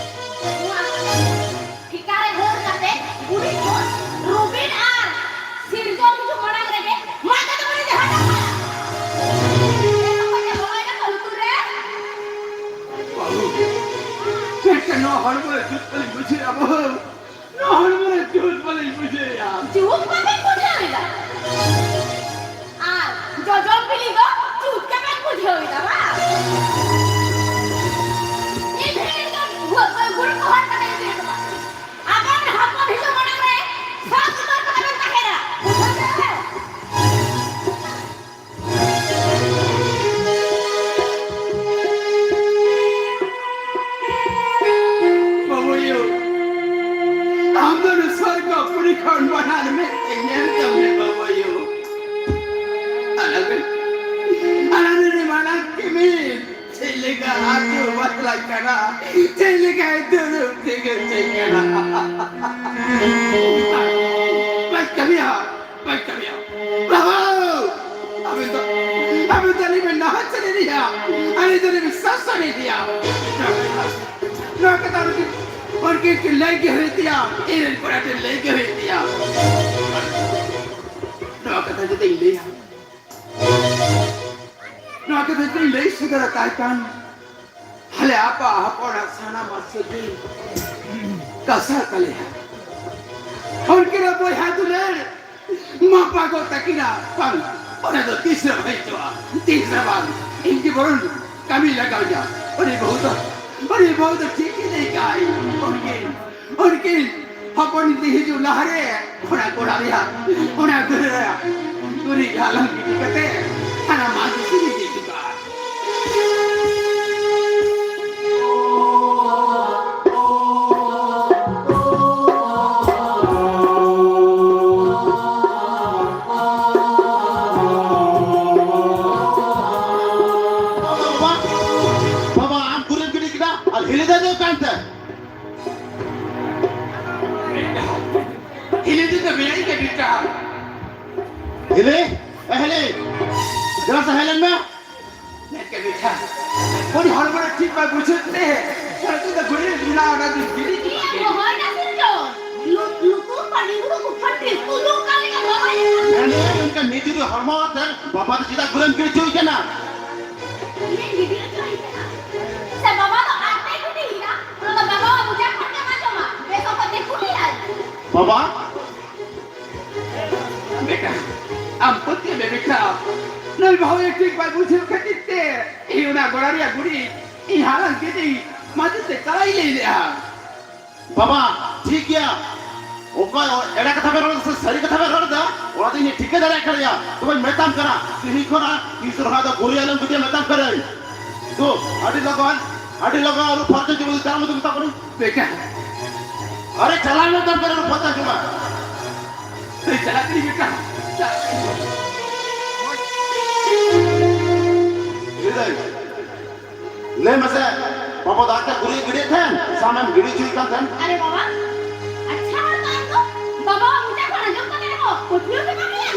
ᱴᱷᱤᱠᱟ ᱨᱮ ᱦᱟᱹᱨ ᱠᱟᱛᱮ ᱩᱱᱤ ᱠᱚ ᱨᱚᱵᱤᱱ ᱟᱨ ᱥᱤᱨᱡᱚᱱ ᱦᱤᱡᱩᱜ ᱢᱟᱲᱟᱝ ᱨᱮᱜᱮ ᱢᱟᱭ ᱛᱮᱫᱚ ᱵᱚᱱ ᱡᱟᱦᱟᱸ ᱠᱟᱜ ᱠᱟᱱᱟ᱾ ᱮᱱ ᱚᱠᱚᱭ ᱡᱮ ᱵᱚᱞᱚᱭᱮᱱᱟ ᱠᱚ ᱞᱩᱛᱩᱨ ᱨᱮ᱾ ᱵᱟᱹᱦᱩ, ᱢᱤᱫᱴᱮᱱ ᱱᱚᱣᱟ ᱦᱚᱲᱢᱚ ᱨᱮ ᱡᱩᱛ ᱵᱟᱹᱞᱤᱧ ᱵᱩᱡᱷᱟᱹᱣᱮᱫᱼᱟ ᱵᱟᱹᱦᱩ᱾ ᱱᱚᱣᱟ ᱦᱚᱲᱢᱚ ᱨᱮ ᱡᱩᱛ ᱵᱟᱹᱞᱤᱧ ᱵᱩᱡᱷᱟᱹᱣᱮᱫᱼᱟ᱾ ᱡᱩᱛ ᱵᱟᱵᱮᱱ ᱵᱩᱡᱷᱟᱹᱣᱮᱫᱟ? ᱟᱨ ᱡᱚᱡᱚᱢ ᱵᱤᱞᱤ ᱫᱚ ᱡᱩᱛ ᱜᱮᱵᱮᱱ ᱵᱩᱡᱷᱟᱹᱣᱮᱫᱟ ᱵᱟᱝ? ᱪᱮᱫ ᱞᱮᱠᱟ ᱟᱹᱛᱩ ᱵᱟᱛᱞᱟᱜ ᱠᱟᱱᱟ, ᱪᱮᱫ ᱞᱮᱠᱟᱭ ᱫᱩᱲᱩᱵ ᱛᱤᱸᱜᱩ ᱪᱮᱫ ᱠᱟᱱᱟ᱾ ᱵᱟᱭ ᱠᱟᱹᱢᱤᱭᱟ, ᱵᱟᱭ ᱠᱟᱹᱢᱤᱭᱟ᱾ ᱵᱟᱹᱵᱩ, ᱟᱵᱮᱱ ᱫᱚ, ᱟᱵᱮᱱ ᱫᱚ ᱟᱹᱞᱤᱧ ᱵᱮᱱ ᱱᱟᱦᱟᱪᱟᱨ ᱮᱫ ᱞᱤᱧᱟ, ᱟᱹᱞᱤᱧ ᱫᱚ ᱟᱹᱞᱤᱧ ᱵᱮᱱ ᱥᱟᱥᱚᱱ ᱮᱫ ᱞᱤᱧᱟ᱾ ᱱᱚᱣᱟ ᱠᱟᱛᱷᱟ ᱩᱱᱠᱤᱱ, ᱩᱱᱠᱤᱱ ᱠᱤᱱ ᱞᱟᱹᱭ ᱜᱮ ᱦᱩᱭᱩᱜ ᱛᱤᱧᱟ, ᱤᱧ ᱨᱮᱱ ᱠᱚᱲᱟ ᱴᱷᱮᱱ ᱞᱟᱹᱭ ᱜᱮ ᱦᱩᱭᱩᱜ ᱛᱤᱧᱟ᱾ ᱱᱚᱣᱟ ᱠᱟᱛᱷᱟ ᱡᱩᱫᱤᱧ ᱞᱟᱹᱭᱟ, ᱱᱚᱣᱟ ᱠᱟᱛᱷᱟ ᱡᱩᱫᱤᱧ ᱞᱟᱹᱭ ᱥᱚᱫᱚᱨ ᱟᱠᱟᱭ ᱠᱷᱟᱱ, ᱟᱞᱮ ᱟᱯᱟ ᱦᱚᱯᱚᱱᱟᱜ ᱥᱟᱱᱟᱢᱟᱜ ᱥᱟᱹᱜᱟᱹᱭ ᱠᱟᱥᱟ ᱛᱟᱞᱮᱭᱟ᱾ ᱩᱱᱠᱤᱱᱟᱜ ᱵᱚᱭᱦᱟ ᱫᱩᱞᱟᱹᱲ ᱢᱟᱯᱟ ᱜᱚᱫ ᱛᱟᱹᱠᱤᱱᱟ ᱵᱟᱝ, ᱚᱱᱟ ᱫᱚ ᱛᱤᱥ ᱨᱮ ᱵᱟᱝ ᱦᱤᱡᱩᱜᱼᱟ, ᱛᱤᱥ ᱨᱮ ᱵᱟᱝ᱾ ᱤᱧ ᱜᱮ ᱵᱚᱨᱚᱱ ᱠᱟᱹᱢᱤ ᱞᱟᱜᱟᱣ ᱤᱧᱟ᱾ ᱩᱱᱤ ᱵᱟᱹᱦᱩ ᱫᱚ, ᱩᱱᱤ ᱵᱟᱹᱦᱩ ᱫᱚ ᱴᱷᱤᱠ ᱜᱮ ᱞᱟᱹᱭ ᱠᱟᱜᱼᱟᱭ᱾ ᱩᱱᱠᱤᱱ, ᱩᱱᱠᱤᱱ ᱦᱚᱯᱚᱱ ᱤᱫᱤ ᱦᱤᱡᱩᱜ ᱞᱟᱦᱟᱨᱮ ᱚᱱᱟ ᱜᱚᱲᱟ ᱨᱮᱭᱟᱜ, ᱚᱱᱟ ᱜᱟᱹᱰᱭᱟᱹ ᱨᱮᱭᱟᱜ ᱜᱩᱨᱤᱡ ᱦᱟᱞᱟᱝ ᱜᱤᱰᱤ ᱠᱟᱛᱮ ᱦᱟᱱᱟ ᱢᱟᱹᱡᱷᱤ ᱴᱷᱮᱱ ᱤᱫᱤ ᱦᱚᱴᱚ ᱠᱟᱜᱼᱟ᱾ ᱵᱟᱵᱟ, ᱵᱟᱵᱟ, ᱟᱢ ᱜᱩᱨᱤᱡ ᱜᱤᱰᱤ ᱠᱮᱫᱟ ᱟᱨ ᱦᱤᱞᱤ ᱫᱚ ᱫᱚ ᱠᱟᱱ ᱛᱮ᱾ ᱦᱤᱞᱤ ᱫᱚ ᱫᱚ ᱢᱮᱱᱟᱭ ᱜᱮ ᱵᱮᱴᱟ᱾ ᱦᱤᱞᱤ, ᱮ ᱦᱤᱞᱤ, ᱫᱮᱞᱟ ᱥᱮ ᱦᱮᱡ ᱞᱮᱱ ᱢᱮ᱾ ᱢᱮᱱ ᱠᱮᱫ ᱵᱮᱴᱟ, ᱩᱱᱤ ᱦᱚᱲᱢᱚ ᱨᱮ ᱴᱷᱤᱠ ᱵᱟᱭ ᱵᱩᱡᱷᱟᱹᱣ ᱛᱮ, ᱚᱱᱟ ᱫᱚ ᱜᱩᱨᱤᱡ ᱢᱮᱱᱟᱜᱼᱟ, ᱚᱱᱟ ᱫᱚ ᱜᱤᱰᱤ ᱠᱮᱫᱟ᱾ ᱤᱭᱟᱹ, ᱨᱚᱦᱚᱭ ᱱᱟ ᱥᱤᱧ ᱪᱚ᱾ ᱞᱩ-, ᱞᱩᱛᱩᱨ ᱯᱟᱹᱰᱤ ᱦᱩᱲᱩ ᱠᱚ ᱯᱷᱟᱹᱴᱤ ᱠᱩᱫᱩᱢ ᱠᱟᱱ ᱞᱮᱠᱟ ᱨᱚᱦᱚᱭ ᱱᱟ᱾ ᱢᱮᱱᱮᱫ ᱚᱱᱠᱟ ᱱᱤᱡᱮᱨ ᱦᱚᱲᱢᱚ ᱛᱮ ᱵᱟᱵᱟ ᱫᱚ ᱪᱮᱫᱟᱜ ᱜᱩᱨᱤᱡ ᱜᱤᱰᱤ ᱦᱚᱪᱚᱭ ᱠᱟᱱᱟ? ᱤᱧ ᱜᱤᱰᱤ ᱦᱚᱪᱚᱭ ᱠᱟᱱᱟ? ᱥᱮ ᱵᱟᱵᱟ ᱫᱚ ᱟᱡ ᱛᱮᱭ ᱜᱤᱰᱤ ᱠᱮᱫᱟ? ᱚᱱᱟ ᱫᱚ ᱵᱟᱵᱟᱣᱟᱜ ᱢᱚᱪᱟ ᱠᱷᱚᱱ ᱜᱮᱢ ᱟᱸᱡᱚᱢᱟ, ᱵᱮᱥ ᱚᱠᱚᱡ ᱛᱮ ᱠᱩᱞᱤᱭᱟᱭ᱾ ᱵᱟᱵᱟ, ᱵᱮᱴᱟ, ᱟᱢ ᱯᱟᱹᱛᱭᱟᱹᱣ ᱢᱮ ᱵᱮᱴᱟ, ᱱᱩᱭ ᱵᱟᱹᱦᱩ ᱴᱷᱤᱠ ᱵᱟᱭ ᱵᱩᱡᱷᱟᱹᱣ ᱠᱷᱟᱹᱛᱤᱨ ᱛᱮ ᱤᱧ ᱚᱱᱟ ᱜᱚᱲᱟ ᱨᱮᱭᱟᱜ ᱜᱩᱨᱤᱡ ᱤᱧ ᱦᱟᱞᱟᱝ ᱠᱮᱫᱟᱹᱧ, ᱢᱟᱹᱡᱷᱤ ᱛᱮ ᱪᱟᱞᱟᱜ ᱤᱧ ᱞᱟᱹᱭ ᱞᱮᱜᱼᱟ᱾ ᱵᱟᱵᱟ, ᱴᱷᱤᱠ ᱜᱮᱭᱟ, ᱚᱠᱚᱭ ᱮᱲᱮ ᱠᱟᱛᱷᱟ ᱵᱮᱱ ᱨᱚᱲ ᱮᱫᱟ ᱥᱮ ᱥᱟᱹᱨᱤ ᱠᱟᱛᱷᱟ ᱵᱮᱱ ᱨᱚᱲ ᱮᱫᱟ, ᱚᱱᱟ ᱫᱚ ᱤᱧ ᱴᱷᱤᱠᱟᱹ ᱫᱟᱲᱮᱭᱟᱜ ᱠᱟᱱ ᱜᱮᱭᱟ᱾ ᱛᱚᱵᱮᱧ ᱢᱮᱛᱟᱢ ᱠᱟᱱᱟ, ᱛᱮᱦᱮᱧ ᱠᱷᱚᱱᱟᱜ ᱛᱤᱥ ᱨᱚᱦᱚᱭ ᱫᱚ ᱜᱩᱨᱤᱡ ᱟᱞᱚᱢ ᱜᱤᱰᱤᱭᱟ, ᱢᱮᱛᱟᱢ ᱠᱟᱹᱱᱟᱹᱧ᱾ ᱛᱚ, ᱟᱹᱰᱤ ᱞᱚᱜᱚᱱ, ᱟᱹᱰᱤ ᱞᱚᱜᱚᱱ ᱟᱹᱨᱩ ᱯᱷᱟᱨᱪᱟ ᱡᱮᱢᱚᱱ ᱪᱟᱞᱟᱜ ᱢᱮ ᱢᱮᱛᱟᱢ ᱠᱟᱹᱱᱟᱹᱧ᱾ ᱵᱮᱴᱟ, ᱟᱨᱮ ᱪᱟᱞᱟᱜ ᱢᱮ ᱢᱮᱛᱟᱢ ᱠᱟᱹᱱᱟᱹᱧ, ᱟᱹᱨᱩ ᱯᱷᱟᱨᱪᱟ ᱡᱚᱝᱟ᱾ ᱮᱭ, ᱪᱟᱞᱟᱜ ᱠᱟᱹᱱᱟᱹᱧ ᱵᱮᱴᱟ᱾ ᱞᱟᱹᱭ ᱫᱟᱹᱧ, ᱢᱟᱥᱮ, ᱵᱟᱵᱟ ᱫᱚ ᱟᱡ ᱛᱮ ᱜᱩᱨᱤᱡ ᱜᱤᱰᱤᱭᱮᱫ ᱛᱟᱦᱮᱱ ᱥᱮ ᱟᱢᱮᱢ ᱜᱤᱰᱤ ᱦᱚᱪᱚᱭᱮᱫ ᱠᱟᱱ ᱛᱟᱦᱮᱱ? ᱟᱨᱮ ᱵᱟᱵᱟ, ᱟᱪᱪᱷᱟ ᱦᱚᱲ ᱫᱚ ᱟᱢ ᱫᱚ ᱵᱟᱵᱟᱣᱟᱜ ᱢᱚᱪᱟ ᱠᱷᱚᱱ ᱟᱸᱡᱚᱢ ᱠᱟᱛᱮ ᱨᱮᱦᱚᱸ ᱯᱟᱹᱛᱭᱟᱹᱣ ᱜᱮ ᱵᱟᱢ ᱧᱟᱢ᱾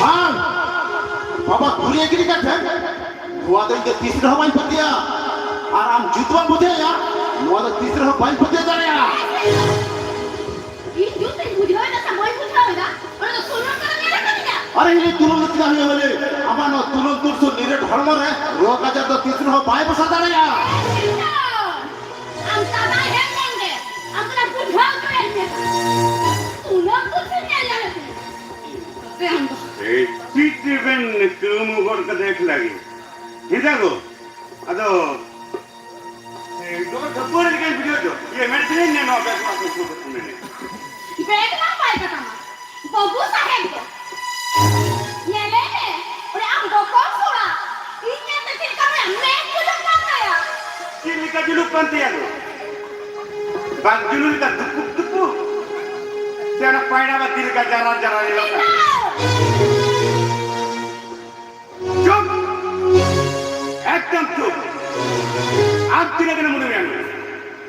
ᱵᱟᱝ, ᱵᱟᱵᱟ ᱜᱩᱨᱤᱡ ᱜᱤᱰᱤ ᱠᱟᱛᱮ ᱱᱚᱣᱟ ᱫᱚ ᱤᱧ ᱫᱚ ᱛᱤᱥ ᱨᱮᱦᱚᱸ ᱵᱟᱹᱧ ᱯᱟᱹᱛᱭᱟᱹᱜᱼᱟ᱾ ᱟᱨ ᱟᱢ ᱡᱩᱛ ᱵᱟᱢ ᱵᱩᱡᱷᱟᱹᱣᱮᱫᱼᱟ, ᱱᱚᱣᱟ ᱫᱚ ᱛᱤᱥ ᱨᱮᱦᱚᱸ ᱵᱟᱹᱧ ᱯᱟᱹᱛᱭᱟᱹᱣ ᱫᱟᱲᱮᱭᱟᱜᱼᱟ᱾ ᱤᱧ ᱡᱩᱛ ᱤᱧ ᱵᱩᱡᱷᱟᱹᱣ ᱮᱫᱟ ᱥᱮ ᱵᱟᱹᱧ ᱵᱩᱡᱷᱟᱹᱣ ᱮᱫᱟ, ᱚᱱᱟ ᱫᱚ ᱛᱩᱞᱟᱹᱢ ᱠᱟᱱᱟ, ᱧᱮᱞ ᱟᱠᱟᱫᱤᱧᱟ᱾ ᱟᱨᱮ, ᱤᱧ ᱛᱩᱞᱟᱹᱢ ᱫᱚ ᱪᱮᱫᱟᱜ ᱦᱩᱭᱩᱜᱼᱟ ᱞᱟᱹᱭ? ᱟᱢᱟᱜ ᱱᱚᱣᱟ ᱛᱩᱞᱟᱹᱢ ᱛᱩᱞ ᱥᱩᱨ ᱱᱤᱨᱟᱹᱴ ᱦᱚᱲᱢᱚ ᱨᱮ ᱨᱳᱜᱽ ᱟᱡᱟᱨ ᱫᱚ ᱛᱤᱥ ᱨᱮᱦᱚᱸ ᱵᱟᱭ ᱵᱟᱥᱟ ᱫᱟᱲᱮᱭᱟᱜᱼᱟ᱾ ᱮ ᱥᱤᱨᱡᱚᱱ, ᱟᱢ ᱛᱟᱵᱟᱭ ᱦᱮᱡ ᱞᱮᱱ ᱜᱮ, ᱟᱢ ᱫᱚ ᱵᱩᱡᱷᱟᱹᱣ ᱦᱚᱪᱚᱭᱮᱫ ᱢᱮᱭᱟ᱾ ᱛᱩᱞᱟᱹᱢ ᱛᱩᱞ ᱥᱩᱨ ᱧᱮᱞ ᱧᱟᱢᱮᱫ ᱢᱮᱭᱟ᱾ ᱟᱯᱮ ᱟᱢ ᱫᱚ᱾ ᱮᱭ, ᱪᱮᱫ ᱪᱮᱫ ᱵᱮᱱ ᱠᱟᱹᱢᱩ ᱜᱚᱫ ᱠᱟᱫᱟ ᱮᱠᱞᱟ ᱜᱮ? ᱦᱮᱸᱫᱟ ᱜᱚ, ᱟᱫᱚ ᱫᱚᱢᱮ ᱠᱷᱟᱹᱯᱟᱹᱨᱤ ᱞᱮᱠᱟᱧ ᱵᱩᱡᱷᱟᱹᱣ ᱫᱚ᱾ ᱤᱭᱟᱹ, ᱢᱮᱱ ᱛᱮᱜᱮᱧ ᱱᱚᱣᱟ ᱵᱮᱜᱽ ᱚᱲᱟᱜ ᱠᱷᱚᱱ ᱥᱩᱨ ᱠᱟᱛᱮᱧ ᱢᱮᱱᱮᱫ᱾ ᱵᱮᱜᱽ ᱢᱟ ᱵᱟᱭ ᱠᱟᱛᱟᱢᱟ, ᱵᱟᱹᱵᱩ ᱥᱟᱦᱮᱵ ᱫᱚ᱾ ᱧᱮᱞᱮ ᱢᱮ, ᱚᱱᱮ ᱟᱢ ᱵᱚᱠᱚᱞ ᱠᱚᱲᱟ, ᱤᱧ ᱧᱮᱞᱛᱮ ᱪᱮᱫ ᱞᱮᱠᱟ ᱢᱮ-, ᱢᱮᱫ ᱡᱩᱞᱩᱜ ᱠᱟᱱ ᱛᱟᱭᱟ᱾ ᱪᱮᱫ ᱞᱮᱠᱟ ᱡᱩᱞᱩᱜ ᱠᱟᱱ ᱛᱟᱭᱟ ᱫᱚ? ᱵᱟᱝ ᱡᱩᱞᱩᱜ ᱞᱮᱠᱟ ᱫᱩᱯᱩᱠ ᱫᱩᱯᱩᱠ? ᱥᱮ ᱚᱱᱟ ᱯᱟᱭᱲᱟ ᱵᱟᱹᱛᱤ ᱞᱮᱠᱟ ᱡᱟᱨᱟᱞ ᱡᱟᱨᱟᱞ ᱧᱮᱞᱚᱜ ᱠᱟᱱᱟ? ᱪᱩᱯ! ᱮᱠᱫᱚᱢ ᱪᱩᱯ! ᱟᱢ ᱛᱤᱱᱟᱹᱜ ᱜᱟᱱᱮᱢ ᱩᱰᱩᱝ ᱮᱱ?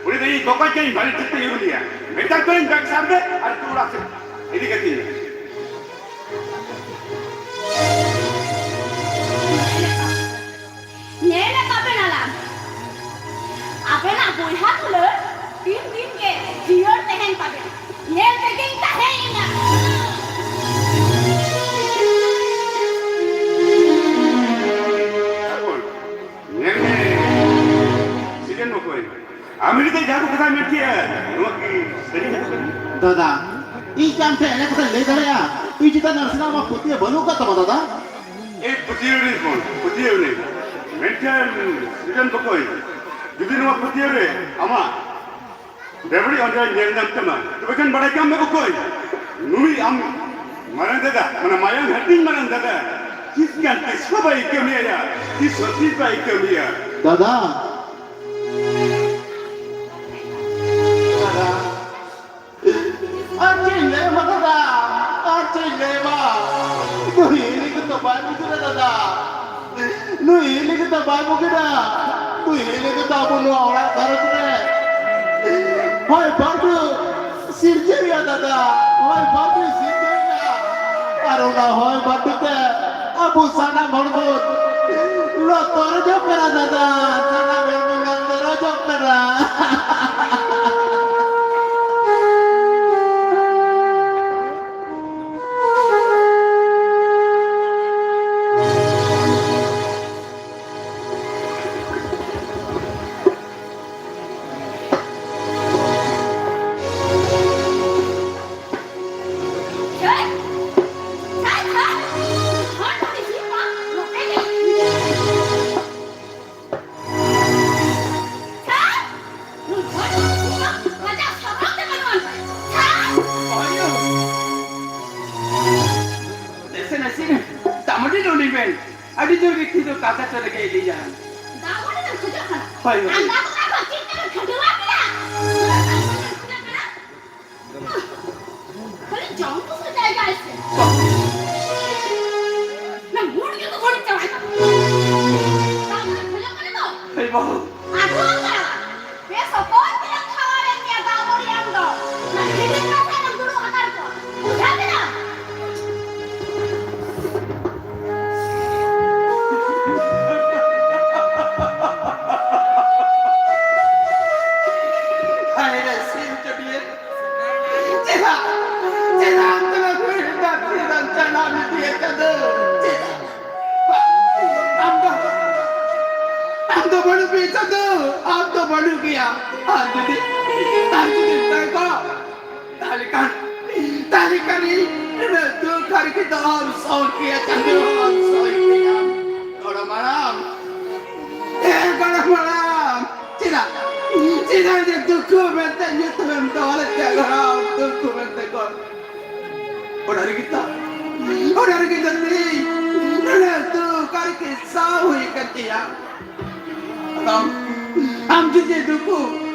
ᱩᱱᱤ ᱫᱚ ᱤᱧ ᱵᱚᱠᱚᱧ ᱠᱟᱱᱟᱭ, ᱵᱷᱟᱹᱞᱤ ᱴᱷᱤᱠ ᱛᱮ ᱧᱩᱨᱩ ᱞᱮᱭᱟ᱾ ᱢᱮᱛᱟ ᱠᱚᱣᱟᱧ ᱵᱮᱜᱽ ᱥᱟᱵ ᱢᱮ ᱟᱨ ᱩᱛᱩ ᱚᱲᱟᱜ ᱥᱮᱫ ᱤᱫᱤ ᱠᱟᱹᱛᱤᱧ ᱢᱮ᱾ ᱧᱮᱞ ᱟᱠᱟᱫ ᱵᱮᱱ ᱟᱞᱟᱝ, ᱟᱵᱮᱱᱟᱜ ᱵᱚᱭᱦᱟ ᱫᱩᱞᱟᱹᱲ ᱛᱤᱱ ᱫᱤᱱ ᱜᱮ ᱡᱤᱭᱟᱹᱲ ᱛᱟᱦᱮᱱ ᱛᱟᱵᱮᱱ, ᱧᱮᱞ ᱛᱮᱜᱮᱧ ᱛᱟᱦᱮᱸᱭᱮᱱᱟ᱾ ᱧᱮᱞ ᱢᱮ, ᱥᱤᱡᱮᱱ ᱵᱚᱠᱚᱧ, ᱟᱢ ᱡᱩᱫᱤ ᱡᱟᱦᱟᱸ ᱠᱚ ᱠᱟᱛᱷᱟ ᱢᱮᱱ ᱠᱮᱜᱼᱟ, ᱱᱚᱣᱟ ᱠᱤ ᱥᱟᱹᱨᱤ ᱠᱟᱛᱷᱟ ᱠᱟᱱᱟ? ᱫᱟᱫᱟ, ᱤᱧ ᱠᱤ ᱟᱢ ᱴᱷᱮᱱ ᱮᱲᱮ ᱠᱟᱛᱷᱟᱧ ᱞᱟᱹᱭ ᱫᱟᱲᱮᱭᱟᱜᱼᱟ? ᱤᱧ ᱪᱮᱛᱟᱱ ᱱᱟᱥᱮᱱᱟᱜ ᱟᱢᱟᱜ ᱯᱟᱹᱛᱭᱟᱹᱣ ᱵᱟᱹᱱᱩᱜ ᱟᱠᱟᱫ ᱛᱟᱢᱟ, ᱫᱟᱫᱟ᱾ ᱮᱭ ᱯᱟᱹᱛᱭᱟᱹᱣ ᱱᱟᱹᱧ ᱵᱚᱱ, ᱯᱟᱹᱛᱭᱟᱹᱣ ᱱᱟᱹᱧ᱾ ᱢᱮᱱᱠᱷᱟᱱ ᱥᱤᱡᱮᱱ ᱵᱚᱠᱚᱧ, ᱡᱩᱫᱤ ᱱᱚᱣᱟ ᱯᱟᱹᱛᱭᱟᱹᱣ ᱨᱮ ᱟᱢᱟᱜ ᱵᱮᱵᱟᱹᱲᱤᱡ ᱚᱡᱮ ᱧᱮᱞ ᱧᱟᱢ ᱛᱟᱢᱟ, ᱛᱚᱵᱮ ᱠᱷᱟᱱ ᱵᱟᱲᱟᱭ ᱠᱟᱜ ᱢᱮ ᱵᱚᱠᱚᱧ, ᱱᱩᱭ ᱟᱢ ᱢᱟᱨᱟᱝ ᱫᱟᱫᱟ, ᱢᱟᱱᱮ ᱢᱟᱭᱟᱝ ᱦᱟᱹᱴᱤᱧ ᱢᱟᱨᱟᱝ ᱫᱟᱫᱟ, ᱛᱤᱥ ᱜᱟᱱ ᱛᱤᱥ ᱦᱚᱸ ᱵᱟᱭ ᱠᱟᱹᱢᱤᱭᱟ, ᱛᱤᱥ ᱦᱚᱸ ᱛᱤᱥ ᱵᱟᱭ ᱠᱟᱹᱢᱤᱭᱟ᱾ ᱫᱟᱫᱟ, ᱫᱟᱫᱟ, ᱟᱨ ᱪᱮᱫ ᱤᱧ ᱞᱟᱹᱭ ᱟᱢᱟ ᱫᱟᱫᱟ? ᱟᱨ ᱪᱮᱫ ᱤᱧ ᱞᱟᱹᱭ ᱟᱢᱟ? ᱱᱩᱭ ᱤᱧ ᱞᱟᱹᱜᱤᱫ ᱫᱚ ᱵᱟᱭ ᱵᱩᱜᱤᱱᱟ ᱫᱟᱫᱟ᱾ ᱱᱩᱭ ᱤᱧ ᱞᱟᱹᱜᱤᱫ ᱫᱚ ᱵᱟᱭ ᱵᱩᱜᱤᱱᱟ᱾ ᱦᱮᱡ ᱞᱟᱹᱜᱤᱫ ᱟᱵᱚ ᱱᱚᱣᱟ ᱚᱲᱟᱜ ᱜᱷᱟᱨᱚᱸᱡᱽ ᱨᱮ ᱦᱚᱭ ᱵᱟᱹᱨᱰᱩ ᱥᱤᱨᱡᱟᱹᱣᱮᱭᱟ ᱫᱟᱫᱟ, ᱦᱚᱭ ᱵᱟᱹᱨᱰᱩ ᱥᱤᱨᱡᱟᱹᱣᱮᱭᱟ᱾ ᱟᱨ ᱚᱱᱟ ᱦᱚᱭ ᱵᱟᱹᱨᱰᱩ ᱛᱮ ᱟᱵᱚ ᱥᱟᱱᱟᱢ ᱦᱚᱲ ᱵᱚᱱ ᱞᱚᱛᱚᱨ ᱡᱚᱜ ᱠᱟᱱᱟ ᱫᱟᱫᱟ, ᱥᱟᱱᱟᱢ ᱦᱚᱲ ᱵᱚᱱ ᱞᱚᱛᱚᱨ ᱡᱚᱜ ᱠᱟᱱᱟ᱾ ᱫᱮᱥᱮ ᱱᱟᱥᱮ ᱫᱟᱜ ᱢᱟᱹᱰᱤ ᱞᱩ ᱞᱤᱧ ᱵᱮᱱ᱾ ᱟᱹᱰᱤ ᱡᱳᱨ ᱜᱮ ᱠᱷᱤᱫᱟᱹ ᱠᱟᱛᱷᱟ ᱠᱚ ᱨᱮᱜᱮ ᱞᱟᱹᱭᱟ᱾ ᱫᱟᱜ ᱢᱟᱹᱰᱤ ᱵᱮᱱ ᱠᱷᱚᱡᱚᱜ ᱠᱟᱱᱟ? ᱦᱳᱭ, ᱦᱳᱭ᱾ ᱟᱨ ᱫᱟᱜ ᱠᱚ ᱪᱮᱫ ᱛᱮᱵᱮᱱ ᱠᱷᱟᱹᱰᱣᱟ ᱠᱮᱫᱟ? ᱠᱷᱟᱹᱞᱤ ᱡᱚᱢ ᱠᱚ ᱥᱮ ᱡᱟᱭᱜᱟ ᱮᱥᱮ? ᱚᱱᱟ ᱢᱩᱰ ᱜᱮ ᱛᱚ ᱵᱟᱹᱲᱤᱡ ᱪᱟᱵᱟᱭ ᱛᱟᱢᱟ᱾ ᱫᱟᱜ ᱢᱟᱹᱰᱤ ᱠᱷᱚᱡᱚᱜ ᱠᱟᱱᱟ ᱛᱚ? ᱦᱳᱭ ᱵᱟᱹᱦᱩ᱾ ᱟᱹᱜᱩ ᱟᱠᱟᱫ᱾ ᱵᱮᱥ ᱚᱠᱚᱭ ᱛᱮᱞᱮ ᱠᱷᱟᱣᱟᱣᱮᱫ ᱢᱮᱭᱟ ᱫᱟᱜ ᱢᱟᱹᱰᱤ ᱟᱢ ᱫᱚ? ᱚᱱᱟ ᱦᱤᱰᱤᱧ ᱠᱟᱛᱮ ᱮᱢ ᱫᱩᱲᱩᱵ ᱦᱟᱛᱟᱲ ᱠᱚᱜᱼᱟ᱾ ᱵᱩᱡᱷᱟᱹᱣ ᱠᱮᱫᱟᱢ? ᱦᱟᱭ ᱨᱮ ᱥᱤᱢ ᱪᱟᱹᱰᱤᱭᱟᱹ᱾ ᱪᱮᱫᱟᱜ? ᱪᱮᱫᱟᱜ ᱟᱢ ᱫᱚ ᱱᱚᱣᱟ ᱫᱷᱟᱹᱨᱛᱤ ᱨᱮᱢ ᱡᱟᱱᱟᱢ ᱤᱫᱤᱭᱟ ᱪᱟᱸᱫᱚ? ᱪᱮᱫᱟᱜ? ᱟᱢ ᱫᱚ, ᱟᱢ ᱫᱚ ᱵᱟᱹᱱᱩᱜ ᱢᱮᱭᱟ ᱪᱟᱸᱫᱚ, ᱟᱢ ᱫᱚ ᱵᱟᱹᱱᱩᱜ ᱢᱮᱭᱟ᱾ ᱟᱨ ᱡᱩᱫᱤ, ᱟᱨ ᱡᱩᱫᱤ ᱛᱟᱦᱮᱸ ᱠᱚᱜ, ᱛᱟᱦᱞᱮ ᱠᱷᱟᱱ, ᱛᱟᱦᱞᱮ ᱠᱷᱟᱱ ᱤᱧ ᱱᱩᱱᱟᱹᱜ ᱫᱩᱠ ᱦᱟᱨᱠᱮᱛ ᱫᱚ ᱚᱦᱚᱢ ᱥᱚᱦ ᱠᱮᱭᱟ ᱪᱟᱸᱫᱚ, ᱚᱦᱚᱢ ᱥᱚᱦ ᱠᱮᱭᱟ᱾ ᱜᱚᱲᱚᱢ ᱦᱟᱲᱟᱢ, ᱦᱮᱸ, ᱜᱚᱲᱚᱢ ᱦᱟᱲᱟᱢ, ᱪᱮᱫᱟᱜ, ᱪᱮᱫᱟᱜ ᱡᱮ ᱫᱩᱠᱷᱩ ᱢᱮᱱᱛᱮ ᱧᱩᱛᱩᱢᱮᱢ ᱫᱚᱦᱚ ᱞᱮᱫ ᱛᱟᱭᱟ ᱜᱚᱲᱚᱢ, ᱫᱩᱠᱷᱩ ᱢᱮᱱᱛᱮ ᱜᱚᱲᱚᱢ? ᱚᱱᱟ ᱨᱮᱜᱮ ᱛᱚ, ᱚᱱᱟ ᱨᱮᱜᱮ ᱛᱚ ᱛᱮᱦᱮᱧ ᱱᱩᱱᱟᱹᱜ ᱫᱩᱠ ᱦᱟᱨᱠᱮᱛ ᱥᱟᱦᱟᱣ ᱦᱩᱭ ᱟᱠᱟᱱ ᱛᱤᱧᱟ᱾ ᱟᱢ, ᱟᱢ ᱡᱩᱫᱤ ᱫᱩᱠᱷᱩ,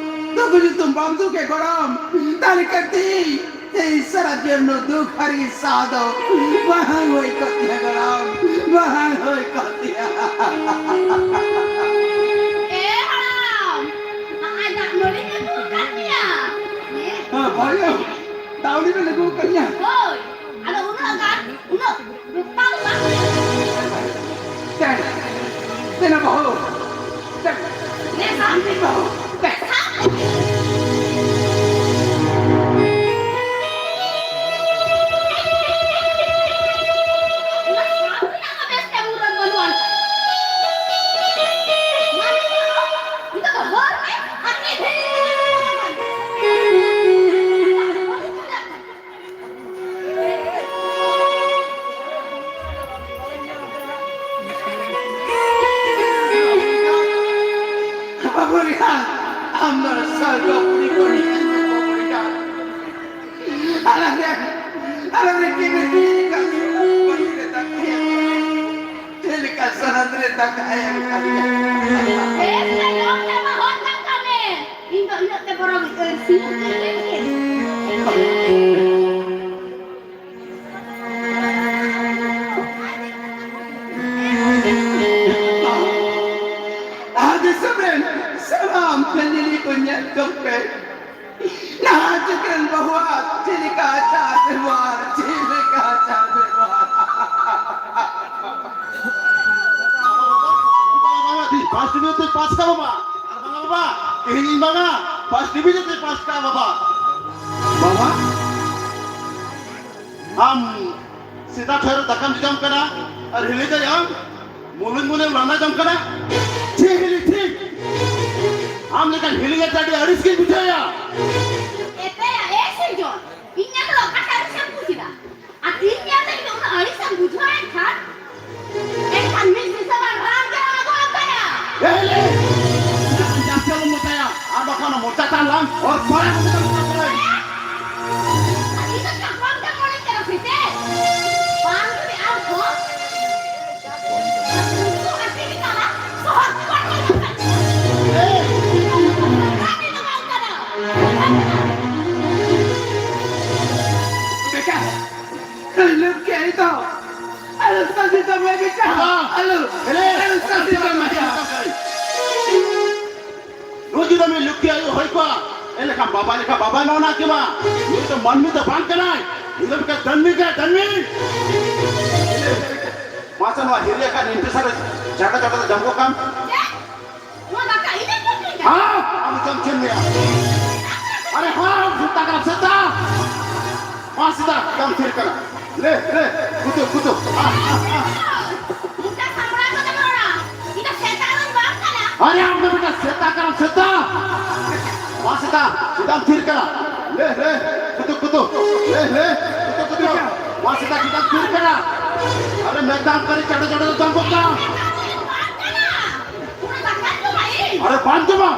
ᱫᱩᱠᱷᱩ ᱧᱩᱛᱩᱢ ᱵᱟᱢ ᱫᱩᱠᱷᱮ ᱜᱚᱲᱚᱢ, ᱛᱟᱦᱞᱮ ᱠᱷᱟᱱ ᱛᱮᱦᱮᱧ, ᱛᱮᱦᱮᱧ ᱥᱟᱨᱟ ᱡᱤᱭᱚᱱ ᱱᱚᱣᱟ ᱫᱩᱠ ᱦᱟᱨᱠᱮᱛ ᱥᱟᱦᱟᱣ ᱫᱚ ᱵᱟᱝ ᱦᱩᱭ ᱠᱚᱜ ᱛᱤᱧᱟ ᱜᱚᱲᱚᱢ, ᱵᱟᱝ ᱦᱩᱭ ᱠᱚᱜ ᱛᱤᱧᱟ᱾ ᱮ ᱛᱟᱣᱞᱤ ᱵᱮᱱ ᱟᱹᱜᱩ ᱟᱠᱟᱫ ᱞᱤᱧᱟ᱾ ᱦᱳᱭ, ᱟᱫᱚ ᱩᱱᱟᱹᱜ ᱜᱟᱱ, ᱩᱱᱟᱹᱜ ᱡᱚᱛᱟ ᱫᱚ ᱵᱟᱝ᱾ ᱫᱮᱱ, ᱫᱮᱱᱟ ᱵᱟᱹᱦᱩ, ᱫᱮᱱ᱾ ᱱᱮ ᱥᱟᱢ ᱵᱟᱹᱦᱩ, ᱫᱮᱱ᱾ ᱥᱟᱢ᱾ ᱚᱱᱟ ᱥᱟᱢ ᱨᱮᱱᱟᱜ ᱢᱟ ᱵᱮᱥ ᱛᱮ ᱢᱩᱨᱟᱹᱫ ᱵᱟᱹᱱᱩᱜᱼᱟ᱾ ᱢᱟ ᱱᱤᱛᱚᱜ ᱫᱚ, ᱱᱤᱛᱚᱜ ᱫᱚ ᱦᱚᱨ ᱢᱮ ᱟᱨ ᱱᱤᱛ ᱵᱟᱹᱵᱩ ᱨᱮᱦᱟᱱ, ᱟᱢ ᱫᱚ ᱥᱚᱨᱜᱚᱯᱩᱨᱤ ᱠᱷᱚᱱ ᱦᱤᱡᱩᱜ ᱢᱮ, ᱵᱟᱹᱵᱩ ᱨᱮᱦᱟᱱ᱾ ᱟᱞᱟᱝ ᱨᱮ, ᱟᱞᱟᱝ ᱨᱮ ᱪᱮᱫ ᱮ ᱪᱮᱫ ᱟᱠᱟᱫ ᱢᱮᱭᱟ? ᱵᱟᱹᱧ ᱢᱮᱛᱟ ᱯᱮᱭᱟ᱾ ᱪᱮᱫ ᱞᱮᱠᱟ ᱥᱟᱱᱟᱢ ᱨᱮ ᱫᱟᱠᱟ ᱮᱢ ᱟᱠᱟᱫ ᱢᱮᱭᱟ? ᱵᱮᱥ ᱛᱮ ᱡᱚᱢ ᱛᱮ ᱢᱟ ᱦᱚᱲ ᱫᱟᱠᱟ ᱢᱮ᱾ ᱤᱧ ᱫᱚ ᱤᱱᱟᱹᱜ ᱛᱮ ᱵᱚᱨᱚᱝ ᱟᱹᱲᱥᱤ ᱦᱚᱸ ᱛᱤᱧ ᱞᱟᱹᱭ ᱠᱮᱫ᱾ ᱟᱨ ᱫᱤᱥᱚᱢ ᱨᱮᱱ ᱥᱟᱱᱟᱢ ᱯᱷᱮᱢᱮᱞᱤ ᱠᱚ ᱧᱮᱞ ᱡᱚᱝ ᱯᱮ᱾ ᱱᱟᱦᱟᱜ ᱡᱩᱜᱽ ᱨᱮᱱ ᱵᱟᱹᱦᱩᱣᱟᱜ ᱪᱮᱫ ᱞᱮᱠᱟ ᱟᱪᱟᱨ ᱵᱮᱵᱚᱦᱟᱨ, ᱪᱮᱫ ᱞᱮᱠᱟ ᱟᱪᱟᱨ ᱵᱮᱵᱚᱦᱟᱨ᱾ ᱯᱷᱟᱥᱴ ᱰᱤᱵᱷᱤᱡᱚᱱ ᱛᱮ ᱯᱟᱥ ᱠᱟᱜ ᱵᱟᱵᱟ᱾ ᱟᱨ ᱵᱟᱝᱟ ᱵᱟᱵᱟ, ᱛᱮᱦᱮᱧ ᱤᱧ ᱵᱟᱝᱟ, ᱯᱷᱟᱥᱴ ᱰᱤᱵᱷᱤᱡᱚᱱ ᱛᱮ ᱯᱟᱥ ᱠᱟᱜ ᱵᱟᱵᱟ᱾ ᱵᱟᱵᱟ? ᱟᱢ ᱥᱮᱛᱟ ᱴᱷᱮᱨ ᱫᱟᱠᱟᱢ ᱡᱚᱡᱚᱢ ᱠᱟᱱᱟ ᱟᱨ ᱦᱤᱞᱤ ᱛᱟᱭᱚᱢ ᱢᱩᱞᱩᱡ ᱢᱩᱞᱩᱡ ᱞᱟᱸᱫᱟ ᱡᱚᱝ ᱠᱟᱱᱟ᱾ ᱴᱷᱤᱠ ᱦᱤᱞᱤ ᱴᱷᱤᱠ᱾ ᱟᱢ ᱞᱮᱠᱟᱱ ᱦᱤᱞᱤ ᱧᱮᱞ ᱛᱮ ᱟᱹᱰᱤ ᱟᱹᱲᱤᱥ ᱜᱤᱧ ᱵᱩᱡᱷᱟᱹᱣᱮᱫᱼᱟ᱾ ᱮᱯᱮᱭᱟ, ᱮ ᱥᱤᱨᱡᱚᱱ, ᱤᱧ ᱧᱮᱞ ᱛᱮᱫᱚ ᱚᱠᱟᱴᱟᱜ ᱟᱹᱲᱤᱥ ᱮᱢ ᱵᱩᱡᱽ ᱮᱫᱟ? ᱟᱨ ᱤᱧ ᱧᱮᱞ ᱛᱮ ᱡᱩᱫᱤ ᱩᱱᱟᱹᱜ ᱟᱹᱲᱤᱥ ᱮᱢ ᱵᱩᱡᱷᱟᱹᱣᱮᱫ ᱠᱷᱟᱱ, ᱮᱱᱠᱷᱟᱱ ᱢᱤᱫ ᱫᱤᱥᱚᱢ ᱨᱮ ᱨᱟᱢ ᱜᱮ ᱟᱬᱜᱚ ᱟᱠᱟᱭᱟ᱾ ᱮ ᱦᱤᱞᱤ! ᱡᱟᱹᱥᱛᱤ ᱟᱞᱚᱢ ᱢᱚᱪᱟᱭᱟ, ᱟᱨ ᱵᱟᱠᱷᱟᱱ ᱢᱚᱪᱟ ᱛᱟᱢ ᱞᱟᱝ ᱚᱨ ᱯᱟᱲᱟᱜ ᱠᱟᱛᱟ ᱠᱟᱱᱟ᱾ ᱟᱨ ᱤᱧ ᱫᱚ ᱪᱟᱯᱟᱢ ᱛᱮ ᱢᱚᱱᱮ ᱠᱟᱱᱟ ᱥᱮ ᱪᱮᱫ? ᱵᱟᱝ ᱡᱩᱫᱤ ᱟᱢ ᱠᱚ ᱩᱱᱠᱩ ᱟᱹᱠᱷᱨᱤᱧ ᱠᱟᱱᱟ, ᱥᱚᱦᱚᱨ ᱠᱚ ᱵᱟᱝ ᱧᱟᱢᱚᱜ ᱠᱟᱱᱟ᱾ ᱮ! ᱟᱹᱰᱤ ᱫᱚ ᱵᱟᱝ ᱠᱟᱱᱟ᱾ ᱵᱮᱴᱟ, ᱞᱩᱠ ᱠᱮ ᱟᱭ ᱛᱚ᱾ ᱟᱞᱚ ᱥᱟᱹᱥᱤ ᱛᱟᱢᱟᱭ ᱵᱮᱴᱟ᱾ ᱵᱟᱝ᱾ ᱟᱞᱚ, ᱮ! ᱟᱞᱚ ᱥᱟᱹᱥᱤ ᱛᱟᱢᱟᱭ᱾ ᱱᱩᱭ ᱡᱩᱫᱤ ᱟᱢᱤᱡ ᱞᱩᱠᱷᱤ ᱟᱭᱳ ᱦᱩᱭ ᱠᱚᱜᱼᱟ, ᱮ ᱞᱮᱠᱷᱟᱱ ᱵᱟᱵᱟ ᱞᱮᱠᱟ ᱵᱟᱵᱟ ᱱᱚᱜᱼᱚ ᱱᱟ ᱠᱤ ᱵᱟᱝ? ᱱᱩᱭ ᱫᱚ ᱢᱟᱹᱱᱢᱤ ᱫᱚ ᱵᱟᱝ ᱠᱟᱱᱟᱭ᱾ ᱱᱩᱭ ᱫᱚ ᱢᱤᱫᱴᱟᱝ ᱫᱟᱹᱱᱢᱤ ᱠᱟᱱᱟᱭ, ᱫᱟᱹᱱᱢᱤ᱾ ᱢᱟᱥᱮ ᱱᱚᱣᱟ ᱦᱤᱨᱤ ᱟᱠᱟᱫ ᱱᱤᱱᱴᱩ ᱥᱟᱨ ᱡᱟᱸᱜᱟ ᱡᱟᱸᱜᱟ ᱛᱮ ᱡᱟᱢ ᱠᱚ ᱠᱟᱱ᱾ ᱪᱮᱫ? ᱱᱚᱣᱟ ᱫᱟᱠᱟ ᱤᱧ ᱮᱢ ᱠᱮᱫ ᱢᱮᱭᱟ? ᱦᱮᱸ, ᱟᱢ ᱡᱚᱢ ᱪᱮᱫ ᱢᱮᱭᱟ? ᱟᱨᱮ ᱦᱮᱸ, ᱥᱮᱛᱟ ᱠᱟᱱᱟ, ᱥᱮᱛᱟ᱾ ᱢᱟ ᱥᱮᱛᱟ, ᱪᱮᱫᱟᱢ ᱛᱷᱤᱨ ᱠᱟᱱᱟ? ᱞᱮ, ᱞᱮ, ᱠᱩᱛᱩ, ᱠᱩᱛᱩ᱾ ᱟᱦ, ᱟᱦ, ᱟᱦ᱾ ᱢᱚᱴᱟ ᱥᱟᱢᱵᱲᱟᱣ ᱠᱟᱛᱮᱢ ᱨᱚᱲᱟ᱾ ᱤᱧ ᱫᱚ ᱥᱮᱛᱟ ᱫᱚᱧ ᱵᱟᱝ ᱠᱟᱱᱟ᱾ ᱟᱨᱮ ᱟᱢ ᱫᱚ ᱢᱤᱫᱴᱟᱝ ᱥᱮᱛᱟ ᱠᱟᱱᱟᱢ, ᱥᱮᱛᱟ᱾ ᱢᱟ ᱥᱮᱛᱟ, ᱪᱮᱫᱟᱢ ᱛᱷᱤᱨ ᱠᱟᱱᱟ? ᱞᱮ, ᱞᱮ, ᱠᱩᱛᱩ, ᱠᱩᱛᱩ᱾ ᱞᱮ, ᱞᱮ, ᱠᱩᱛᱩ, ᱠᱩᱛᱩ᱾ ᱢᱟ ᱥᱮᱛᱟ, ᱪᱮᱫᱟᱢ ᱛᱷᱤᱨ ᱠᱟᱱᱟ? ᱟᱨᱮ ᱢᱮᱛᱟᱢ ᱠᱟᱹᱱᱟᱹᱧ ᱪᱟᱰᱚ ᱪᱟᱰᱚ ᱫᱚ ᱫᱚᱱ ᱜᱚᱫ ᱠᱟᱜ ᱟᱢ᱾ ᱥᱮᱛᱟ ᱫᱚᱧ ᱵᱟᱝ ᱠᱟᱱᱟ᱾ ᱯᱩᱨᱟᱹ ᱫᱟᱠᱟᱧ ᱡᱚᱢᱟ ᱤᱧ᱾ ᱟᱨᱮ ᱵᱟᱝ ᱡᱚᱢᱟ,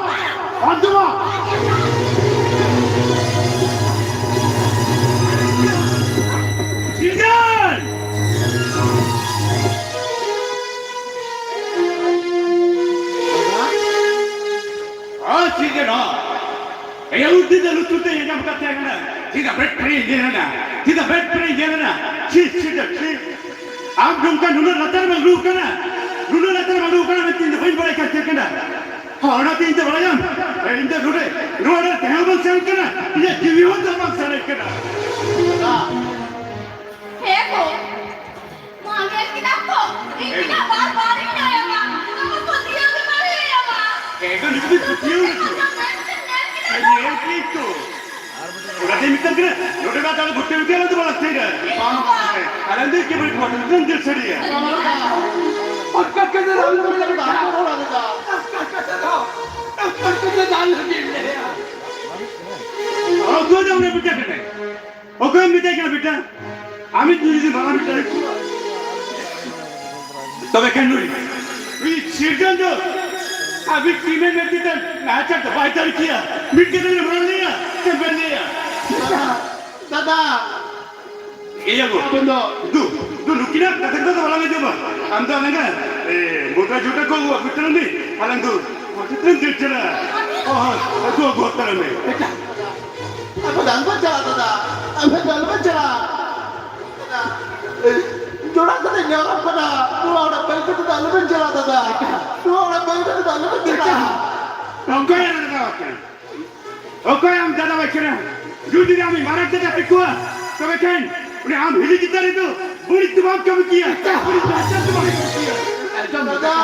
ᱵᱟᱝ ᱡᱚᱢᱟ᱾ ᱥᱤᱨᱡᱚᱱ! ᱦᱮᱸ, ᱥᱤᱨᱡᱚᱱ, ᱦᱚᱸ᱾ ᱮᱭᱟ ᱩᱫᱤ ᱫᱚ ᱞᱩᱛᱩᱨ ᱛᱮ ᱟᱸᱡᱚᱢ ᱠᱟᱛᱮ ᱢᱮᱱᱟ, ᱪᱮᱫᱟᱜ ᱵᱮᱴ ᱯᱮᱨᱮ ᱧᱮᱞ ᱮᱱᱟ? ᱪᱮᱫᱟᱜ ᱵᱮᱴ ᱯᱮᱨᱮ ᱧᱮᱞ ᱮᱱᱟ? ᱪᱷᱤ, ᱪᱷᱤ, ᱪᱷᱤ᱾ ᱟᱢ ᱱᱚᱝᱠᱟ ᱱᱩᱱᱟᱹᱜ ᱞᱟᱛᱟᱨ ᱢᱟᱹᱜᱽᱲᱩ ᱠᱟᱱᱟ, ᱱᱩᱱᱟᱹᱜ ᱞᱟᱛᱟᱨ ᱢᱟᱹᱜᱽᱲᱩ ᱠᱟᱱᱟ ᱢᱮᱱᱛᱮ ᱤᱧ ᱫᱚ ᱵᱟᱹᱧ ᱵᱟᱲᱟᱭ ᱠᱟᱱ ᱛᱟᱦᱮᱸ ᱠᱟᱱᱟ᱾ ᱦᱚᱸ, ᱚᱱᱟᱛᱮ ᱤᱧ ᱫᱚ ᱵᱟᱲᱟᱭᱟᱢ, ᱤᱧ ᱫᱚ ᱱᱚᱰᱮ, ᱱᱚᱣᱟ ᱨᱮ ᱛᱟᱦᱮᱸ ᱵᱟᱝ ᱥᱟᱱᱟᱧ ᱠᱟᱱᱟ, ᱤᱧᱟᱹᱜ ᱡᱤᱣᱤ ᱦᱚᱸ ᱫᱚᱦᱚ ᱵᱟᱝ ᱥᱟᱱᱟᱧ ᱠᱟᱱᱟ᱾ ᱦᱮᱸ ᱜᱳ, ᱢᱟ ᱧᱮᱞ ᱠᱮᱫᱟᱢ ᱛᱚ, ᱤᱧ ᱦᱮᱸ᱾ ᱛᱤᱱᱟᱹᱜ ᱵᱟᱨ ᱵᱟᱨ ᱤᱧ ᱞᱟᱹᱭᱟᱢᱟ, ᱚᱱᱟ ᱠᱚ ᱯᱟᱹᱛᱭᱟᱹᱣ ᱜᱮ ᱵᱟᱝ ᱦᱩᱭᱩᱜ ᱛᱟᱢᱟ᱾ ᱦᱮᱸ ᱜᱳ, ᱱᱤᱛᱚᱜ ᱫᱚ ᱯᱟᱹᱛᱭᱟᱹᱣ ᱱᱟ᱾ ᱧᱮᱞ ᱠᱮᱫᱟᱢ ᱛᱚ᱾ ᱧᱮᱞ ᱠᱮᱫᱟᱹᱧ ᱛᱚ᱾ ᱚᱱᱟᱛᱮᱧ ᱢᱮᱛᱟᱢ ᱠᱟᱱᱟ, ᱱᱚᱰᱮ ᱢᱟ ᱛᱟᱦᱞᱮ ᱵᱷᱩᱴ ᱮᱢ ᱤᱫᱤᱭᱟ, ᱟᱞᱟᱝ ᱫᱚ ᱵᱟᱞᱟᱝ ᱛᱟᱦᱮᱱᱟ᱾ ᱟᱞᱟᱝ ᱫᱚ ᱮᱠᱮᱵᱟᱨᱮ quarter ᱨᱮ ᱫᱟᱹᱲ ᱥᱟᱹᱨᱤᱭᱟ᱾ ᱯᱟᱠᱟ ᱠᱟᱛᱷᱟ ᱫᱚ ᱟᱞᱚᱢ ᱢᱮᱱᱟ ᱵᱮᱴᱟ᱾ ᱯᱟᱠᱟ ᱠᱟᱛᱷᱟ ᱫᱚ, ᱯᱟᱠᱟ ᱠᱟᱛᱷᱟ ᱫᱚ ᱟᱞᱚᱢ ᱞᱟᱹᱭᱟ᱾ ᱚᱠᱚᱭ ᱫᱚ ᱩᱱᱤ ᱵᱮᱴᱟ ᱠᱟᱱᱟᱭ? ᱚᱠᱚᱭᱮᱢ ᱢᱮᱛᱟᱭ ᱠᱟᱱᱟ ᱵᱮᱴᱟ? ᱟᱢᱤᱡ ᱱᱩᱭ ᱡᱩᱫᱤ ᱢᱟᱨᱟᱝ ᱵᱮᱴᱟ ᱦᱩᱭ ᱠᱚᱜᱼᱟ, ᱛᱚᱵᱮ ᱠᱷᱟᱱ ᱱᱩᱭ, ᱱᱩᱭ ᱥᱤᱨᱡᱚᱱ ᱫᱚ ᱟᱵᱤᱱ ᱴᱤᱢᱮ ᱢᱮᱱ ᱠᱟᱛᱮ ᱱᱟᱦᱟᱪᱟᱨ ᱫᱚ ᱵᱟᱭ ᱫᱟᱲᱮ ᱠᱮᱭᱟ᱾ ᱢᱤᱫ ᱠᱟᱛᱷᱟ ᱞᱮ ᱢᱟᱲᱟᱝ ᱞᱟᱹᱭᱟ, ᱪᱮᱫ ᱵᱮᱱ ᱞᱟᱹᱭᱟ? ᱫᱟᱫᱟ, ᱤᱭᱟᱹ ᱜᱳ, ᱟᱵᱮᱱ ᱫᱚ ᱫᱩ, ᱫᱩ, ᱱᱩᱠᱤᱱᱟᱜ ᱠᱟᱛᱷᱟ ᱠᱚᱫᱚ ᱵᱟᱞᱟᱝ ᱟᱸᱡᱚᱢᱟ᱾ ᱟᱢ ᱫᱚ ᱚᱱᱮ ᱜᱮ, ᱮ, ᱢᱚᱴᱟ ᱡᱩᱴᱟ ᱠᱚ ᱟᱹᱜᱩ ᱦᱚᱴᱚ ᱞᱮᱱ ᱜᱮ, ᱟᱞᱟᱝ ᱫᱚ ᱦᱚᱴᱟᱛ ᱞᱟᱝ ᱫᱟᱹᱲ ᱪᱟᱞᱟᱜᱼᱟ᱾ ᱚ, ᱦᱚᱸ, ᱟᱹᱜᱩ, ᱟᱹᱜᱩ ᱦᱚᱴᱚ ᱞᱮᱱ ᱢᱮ᱾ ᱟᱯᱮ ᱫᱚ ᱟᱞᱚᱯᱮ ᱪᱟᱞᱟᱜᱼᱟ ᱫᱟᱫᱟ, ᱟᱯᱮ ᱫᱚ ᱟᱞᱚᱯᱮ ᱪᱟᱞᱟᱜᱼᱟ᱾ ᱡᱚᱲᱟ ᱠᱟᱛᱮ ᱧᱮᱞᱚᱜ ᱠᱟᱱᱟ, ᱱᱚᱣᱟ ᱚᱲᱟᱜ ᱵᱟᱹᱜᱤ ᱠᱟᱛᱮ ᱫᱚ ᱟᱞᱚᱵᱮᱱ ᱪᱟᱞᱟᱜᱼᱟ ᱫᱟᱫᱟ, ᱱᱚᱣᱟ ᱚᱲᱟᱜ ᱵᱟᱹᱜᱤ ᱠᱟᱛᱮ ᱫᱚ ᱟᱞᱚᱵᱮᱱ ᱪᱟᱞᱟᱜᱼᱟ᱾ ᱱᱚᱝᱠᱟ ᱜᱮ ᱞᱟᱜᱟᱣ ᱟᱠᱟᱱᱟ᱾ ᱚᱠᱚᱭ ᱟᱢ ᱫᱟᱫᱟ ᱵᱟᱭ ᱠᱟᱱᱟ? ᱡᱩᱫᱤ ᱟᱢᱤᱡ ᱢᱟᱨᱟᱝ ᱫᱟᱫᱟ ᱛᱮᱠᱚᱣᱟ, ᱛᱚᱵᱮ ᱠᱷᱟᱱ ᱩᱱᱤ ᱟᱢ ᱦᱤᱞᱤ ᱪᱮᱛᱟᱱ ᱨᱮᱫᱚ ᱵᱟᱹᱲᱤᱡ ᱫᱚ ᱵᱟᱢ ᱠᱟᱹᱢᱤ ᱠᱮᱭᱟ᱾ ᱵᱟᱹᱲᱤᱡ ᱫᱚ ᱟᱪᱪᱷᱟ ᱫᱚ ᱵᱟᱢ ᱠᱟᱹᱢᱤ ᱠᱮᱭᱟ᱾ ᱮᱠᱫᱚᱢ ᱫᱟᱫᱟ,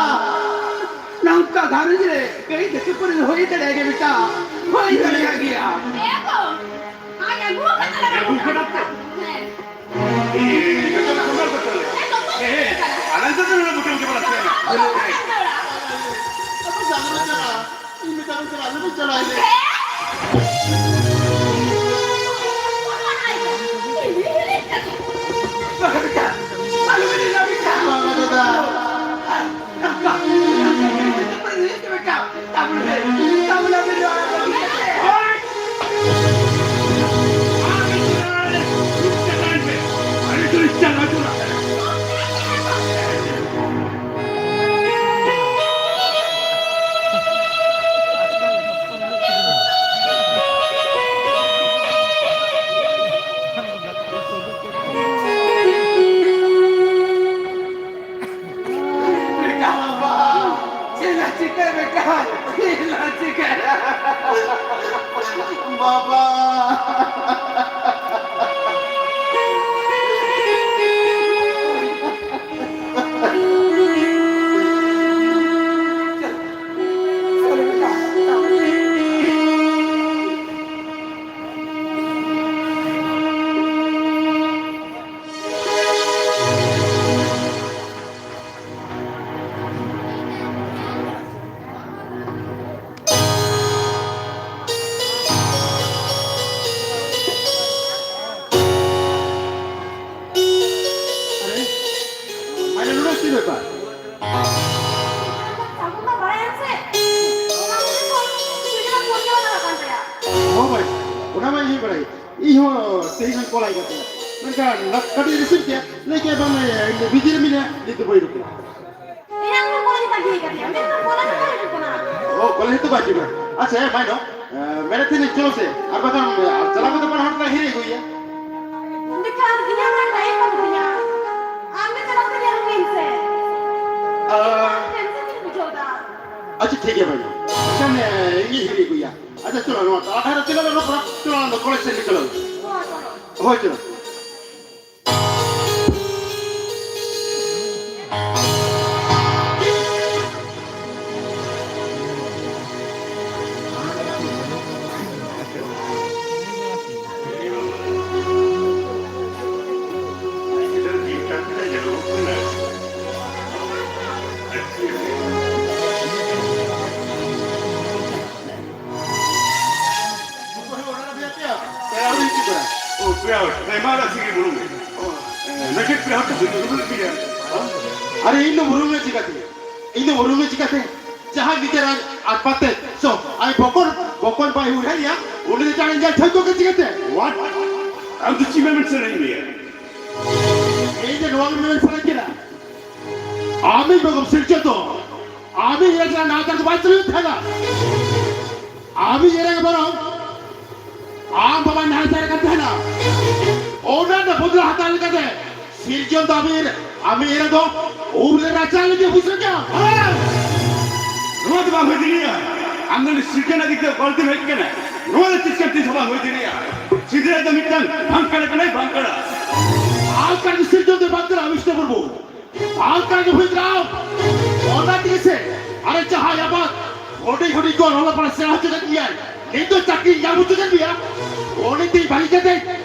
ᱱᱚᱝᱠᱟ ᱜᱷᱟᱨᱚᱸᱡᱽ ᱨᱮ ᱠᱟᱹᱭ ᱠᱷᱟᱹᱯᱟᱹᱨᱤ ᱦᱩᱭ ᱫᱟᱲᱮᱭᱟᱜ ᱜᱮᱭᱟ ᱵᱮᱴᱟ, ᱦᱩᱭ ᱫᱟᱲᱮᱭᱟᱜ ᱜᱮᱭᱟ᱾ ᱮ ᱜᱚ, ᱟᱡ ᱟᱹᱜᱩ ᱟᱠᱟᱫ ᱛᱟᱞᱮ ᱟᱹᱜᱩ ᱠᱟᱫᱟ ᱛᱚ? ᱦᱮᱸ᱾ ᱤᱧ ᱫᱚ ᱥᱟᱢᱵᱟᱞ ᱠᱟᱛᱮ ᱞᱮ᱾ ᱮ ᱜᱚ, ᱮ, ᱟᱞᱟᱝ ᱫᱚ ᱱᱚᱰᱮ ᱵᱩᱴᱟᱹᱢ ᱪᱟᱵᱟ ᱞᱟᱜᱼᱟ᱾ ᱟᱵᱚ ᱡᱟᱝ ᱨᱮ ᱪᱟᱞᱟᱜ, ᱤᱧ ᱢᱮᱛᱟᱢ ᱠᱟᱱᱟ, ᱟᱞᱚ ᱵᱚᱱ ᱪᱟᱞᱟᱜᱼᱟ, ᱤᱧ ᱞᱟᱹᱭ᱾ ᱵᱟᱝᱟ ᱫᱟᱫᱟ᱾ ᱵᱮᱴᱟ ᱵᱟᱵᱟ, ᱪᱮᱫ ᱞᱟᱝ ᱪᱤᱠᱟᱹᱭᱟ ᱵᱮᱴᱟ? ᱪᱮᱫ ᱞᱟᱝ ᱪᱤᱠᱟᱹᱭᱟ? ᱵᱟᱵᱟ᱾ ᱟᱨᱮ, ᱢᱟᱭᱱᱟ ᱱᱚᱰᱮ ᱪᱮᱫ ᱵᱮᱯᱟᱨ? ᱥᱟᱹᱜᱩᱱ ᱢᱟ ᱵᱟᱭ ᱦᱮᱡ ᱥᱮ᱾ ᱥᱟᱹᱜᱩᱱ ᱫᱚ ᱯᱷᱳᱱ ᱜᱮ ᱵᱟᱝ ᱜᱟᱱᱚᱜ ᱠᱟᱱ ᱛᱟᱭᱟ᱾ ᱦᱚᱸ ᱵᱷᱟᱭ, ᱚᱱᱟ ᱢᱟ ᱤᱧ ᱦᱚᱸ ᱵᱟᱲᱟᱭ᱾ ᱤᱧ ᱦᱚᱸ ᱛᱮᱦᱮᱧ ᱦᱚᱸᱧ ᱠᱚᱞ ᱟᱭ ᱠᱟᱱ ᱛᱟᱦᱮᱸᱱᱟ᱾ ᱢᱮᱱᱠᱷᱟᱱ ᱠᱟᱹᱴᱤᱡ ᱨᱤᱥᱤᱵᱷ ᱠᱮᱫ, ᱞᱟᱹᱭ ᱠᱮᱫ ᱵᱟᱝ, ᱵᱤᱡᱤ ᱨᱮ ᱢᱮᱱᱟᱭᱟ, ᱱᱤᱛ ᱫᱚ ᱵᱟᱹᱧ ᱨᱚᱯᱚᱲᱟ᱾ ᱮᱭᱟ, ᱩᱱᱤ ᱠᱚᱞᱮᱡᱽ ᱵᱟᱹᱜᱤ ᱟᱠᱟᱫ ᱛᱟᱭᱟ᱾ ᱩᱱᱤ ᱫᱚ ᱠᱚᱞᱮᱡᱽ ᱦᱚᱸ ᱵᱟᱭ ᱦᱤᱡᱩᱜ ᱠᱟᱱᱟ᱾ ᱚ, ᱠᱚᱞᱮᱡᱽ ᱫᱚ ᱵᱟᱭ ᱦᱤᱡᱩᱜ ᱠᱟᱱᱟ᱾ ᱟᱪᱪᱷᱟ, ᱦᱮᱸ, ᱢᱟᱭ ᱫᱚ, ᱮ, ᱢᱮᱱᱮᱫ ᱛᱟᱦᱮᱱᱤᱧ, ᱪᱚᱞᱚ ᱥᱮ, ᱟᱨ ᱵᱟᱠᱷᱟᱱ, ᱮ, ᱪᱟᱞᱟᱣ ᱠᱟᱛᱮ ᱯᱟᱲᱦᱟᱣ ᱦᱚᱴᱚ ᱠᱟᱜ ᱦᱤᱨᱤ ᱟᱹᱜᱩᱭᱮᱭᱟ᱾ ᱩᱱᱤ ᱫᱚ ᱤᱧᱟᱹᱜ ᱚᱱᱟ ᱴᱟᱭᱤᱢ ᱵᱟᱹᱱᱩᱜ ᱛᱤᱧᱟ᱾ ᱟᱢ ᱜᱮ ᱪᱟᱞᱟᱣ ᱠᱟᱛᱮ ᱧᱮᱞ ᱟᱹᱜᱩᱭᱮᱢ ᱥᱮ᱾ ᱟ- ᱴᱮᱱᱥᱚᱱ ᱤᱧ ᱵᱩᱡᱷᱟᱹᱣ ᱮᱫᱟ᱾ ᱟᱪᱪᱷᱟ, ᱴᱷᱤᱠ ᱜᱮᱭᱟ ᱢᱟᱭ ᱫᱚ᱾ ᱟᱪᱪᱷᱟ, ᱤᱧ ᱦᱤᱨᱤ ᱟᱹᱜᱩᱭᱮᱭᱟ᱾ ᱟᱪᱪᱷᱟ, ᱱᱚᱣᱟ ᱛᱟᱞᱟ ᱫᱷᱟᱨᱮ ᱪᱟᱞᱟᱜ ᱢᱮ, ᱱᱚᱣᱟ ᱠᱚᱲᱟ ᱪᱟᱞᱟᱜ ᱢᱮ, ᱠᱚᱞᱮᱡᱽ ᱥᱮᱫ ᱜᱮ ᱪᱟᱞᱟᱜ ᱢᱮ᱾ ᱦᱳᱭ, ᱪᱟᱞᱟᱜ᱾ ᱚ, ᱯᱮᱲᱟ ᱦᱚᱲ᱾ ᱦᱮᱸ, ᱢᱟ, ᱚᱱᱟ ᱥᱤᱜᱤ ᱵᱩᱨᱩ ᱢᱮ᱾ ᱚ, ᱦᱮᱸ, ᱞᱟᱹᱜᱤᱫ ᱯᱮᱲᱟ ᱦᱚᱲ ᱴᱷᱮᱱ ᱵᱩᱨᱩ ᱢᱮ ᱯᱮᱭᱟ᱾ ᱟᱨᱮ, ᱤᱧ ᱫᱚ ᱵᱩᱨᱩ ᱢᱮ ᱪᱤᱠᱟᱹᱛᱮ? ᱤᱧ ᱫᱚ ᱵᱩᱨᱩ ᱢᱮ ᱪᱤᱠᱟᱹᱛᱮ? ᱡᱟᱦᱟᱸᱭ ᱜᱤᱫᱟᱹᱨ ᱟᱡ, ᱟᱡ ᱯᱟᱛᱮ, ᱥᱚ, ᱟᱡ ᱵᱚᱠᱚᱞ, ᱵᱚᱠᱚᱞ ᱵᱟᱭ ᱦᱩᱭ ᱫᱟᱲᱮᱭᱟᱜᱼᱟ, ᱩᱱᱤ ᱫᱚ ᱡᱟᱦᱟᱸᱭ ᱧᱮᱞ ᱴᱷᱟᱹᱣᱠᱟᱹ ᱠᱮᱫ ᱪᱤᱠᱟᱹᱛᱮ? What? ᱟᱢ ᱫᱚ ᱪᱮᱫ ᱮᱢ ᱢᱮᱱ ᱥᱟᱱᱟᱭᱮᱫ ᱢᱮᱭᱟ? ᱤᱧ ᱫᱚ ᱱᱚᱣᱟ ᱜᱮ ᱢᱮᱱ ᱥᱟᱱᱟᱧ ᱠᱟᱱᱟ᱾ ᱟᱢᱤᱡ ᱵᱮᱜᱚᱢ ᱥᱤᱨᱡᱚᱱ ᱫᱚ ᱟᱢᱤᱡ ᱮᱨᱟ ᱪᱮᱛᱟᱱ ᱱᱟᱦᱟᱪᱟᱨ ᱫᱚ ᱵᱟᱭ ᱪᱟᱹᱞᱩᱭᱮᱫ ᱛᱟᱦᱮᱱᱟ᱾ ᱟᱢᱤᱡ ᱮᱨᱟ ᱜᱮ ᱵᱚᱨᱚᱝ ᱟᱢ ᱵᱟᱵᱟᱭ ᱱᱟᱦᱟᱪᱟᱨ ᱠᱟᱱ ᱛᱟᱦᱮᱱᱟ᱾ ᱚᱱᱟ ᱨᱮᱱᱟᱜ ᱵᱚᱫᱞᱟ ᱦᱟᱛᱟᱣ ᱞᱮᱠᱟᱛᱮ ᱥᱤᱨᱡᱚᱱ ᱫᱚ ᱟᱢᱤᱡ, ᱟᱢᱤᱡ ᱮᱨᱟ ᱫᱚ ᱩᱵ ᱨᱮ ᱨᱟᱪᱟ ᱞᱟᱹᱜᱤᱫ ᱦᱩᱭ ᱥᱟᱹᱛ ᱠᱮᱜᱼᱟ᱾ ᱱᱚᱣᱟ ᱫᱚ ᱵᱟᱝ ᱦᱩᱭ ᱫᱟᱲᱮᱭᱟᱜᱼᱟ᱾ ᱟᱢ ᱫᱚ ᱥᱤᱨᱡᱚᱱ ᱞᱟᱹᱜᱤᱫ ᱛᱮ ᱵᱟᱹᱲᱛᱤ ᱦᱮᱡ ᱠᱟᱱᱟ᱾ ᱱᱚᱣᱟ ᱫᱚ ᱛᱤᱥ ᱠᱟᱱ ᱛᱤᱥ ᱦᱚᱸ ᱵᱟᱝ ᱦᱩᱭ ᱫᱟᱲᱮᱭᱟᱜᱼᱟ᱾ ᱥᱤᱨᱡᱚᱱ ᱫᱚ ᱢᱤᱫᱴᱟᱝ ᱵᱷᱟᱝᱠᱟᱲ ᱠᱟᱱᱟᱭ, ᱵᱷᱟᱝᱠᱟᱲᱟ᱾ ᱟᱢ ᱠᱟᱱ ᱥᱤᱨᱡᱚᱱ ᱫᱚ ᱵᱷᱟᱝᱠᱟᱲᱟ, ᱢᱤᱥᱴᱟᱨ ᱢᱩᱨᱢᱩ᱾ ᱵᱟᱝ ᱠᱟᱱ ᱜᱮ ᱦᱩᱭ ᱫᱟᱲᱮᱭᱟᱜᱼᱟ᱾ ᱚᱱᱟ ᱛᱮᱜᱮ ᱥᱮ, ᱟᱨᱮ ᱡᱟᱦᱟᱸᱭ ᱟᱵᱟᱫ ᱦᱩᱰᱤᱧ ᱦᱩᱰᱤᱧ ᱠᱚ ᱚᱞᱚᱜ ᱯᱟᱲᱦᱟᱜ ᱥᱮᱬᱟ ᱦᱚᱪᱚ ᱠᱮᱫ ᱜᱮᱭᱟᱭ, ᱱᱤᱛ ᱫᱚ ᱪᱟᱹᱠᱨᱤ ᱧᱟᱢ ᱦᱚᱪᱚ ᱠᱮᱫ ᱜᱮᱭᱟ᱾ ᱩᱱᱤ ᱛᱤᱧ ᱵᱟᱹᱜᱤ ᱠᱟᱛᱮ,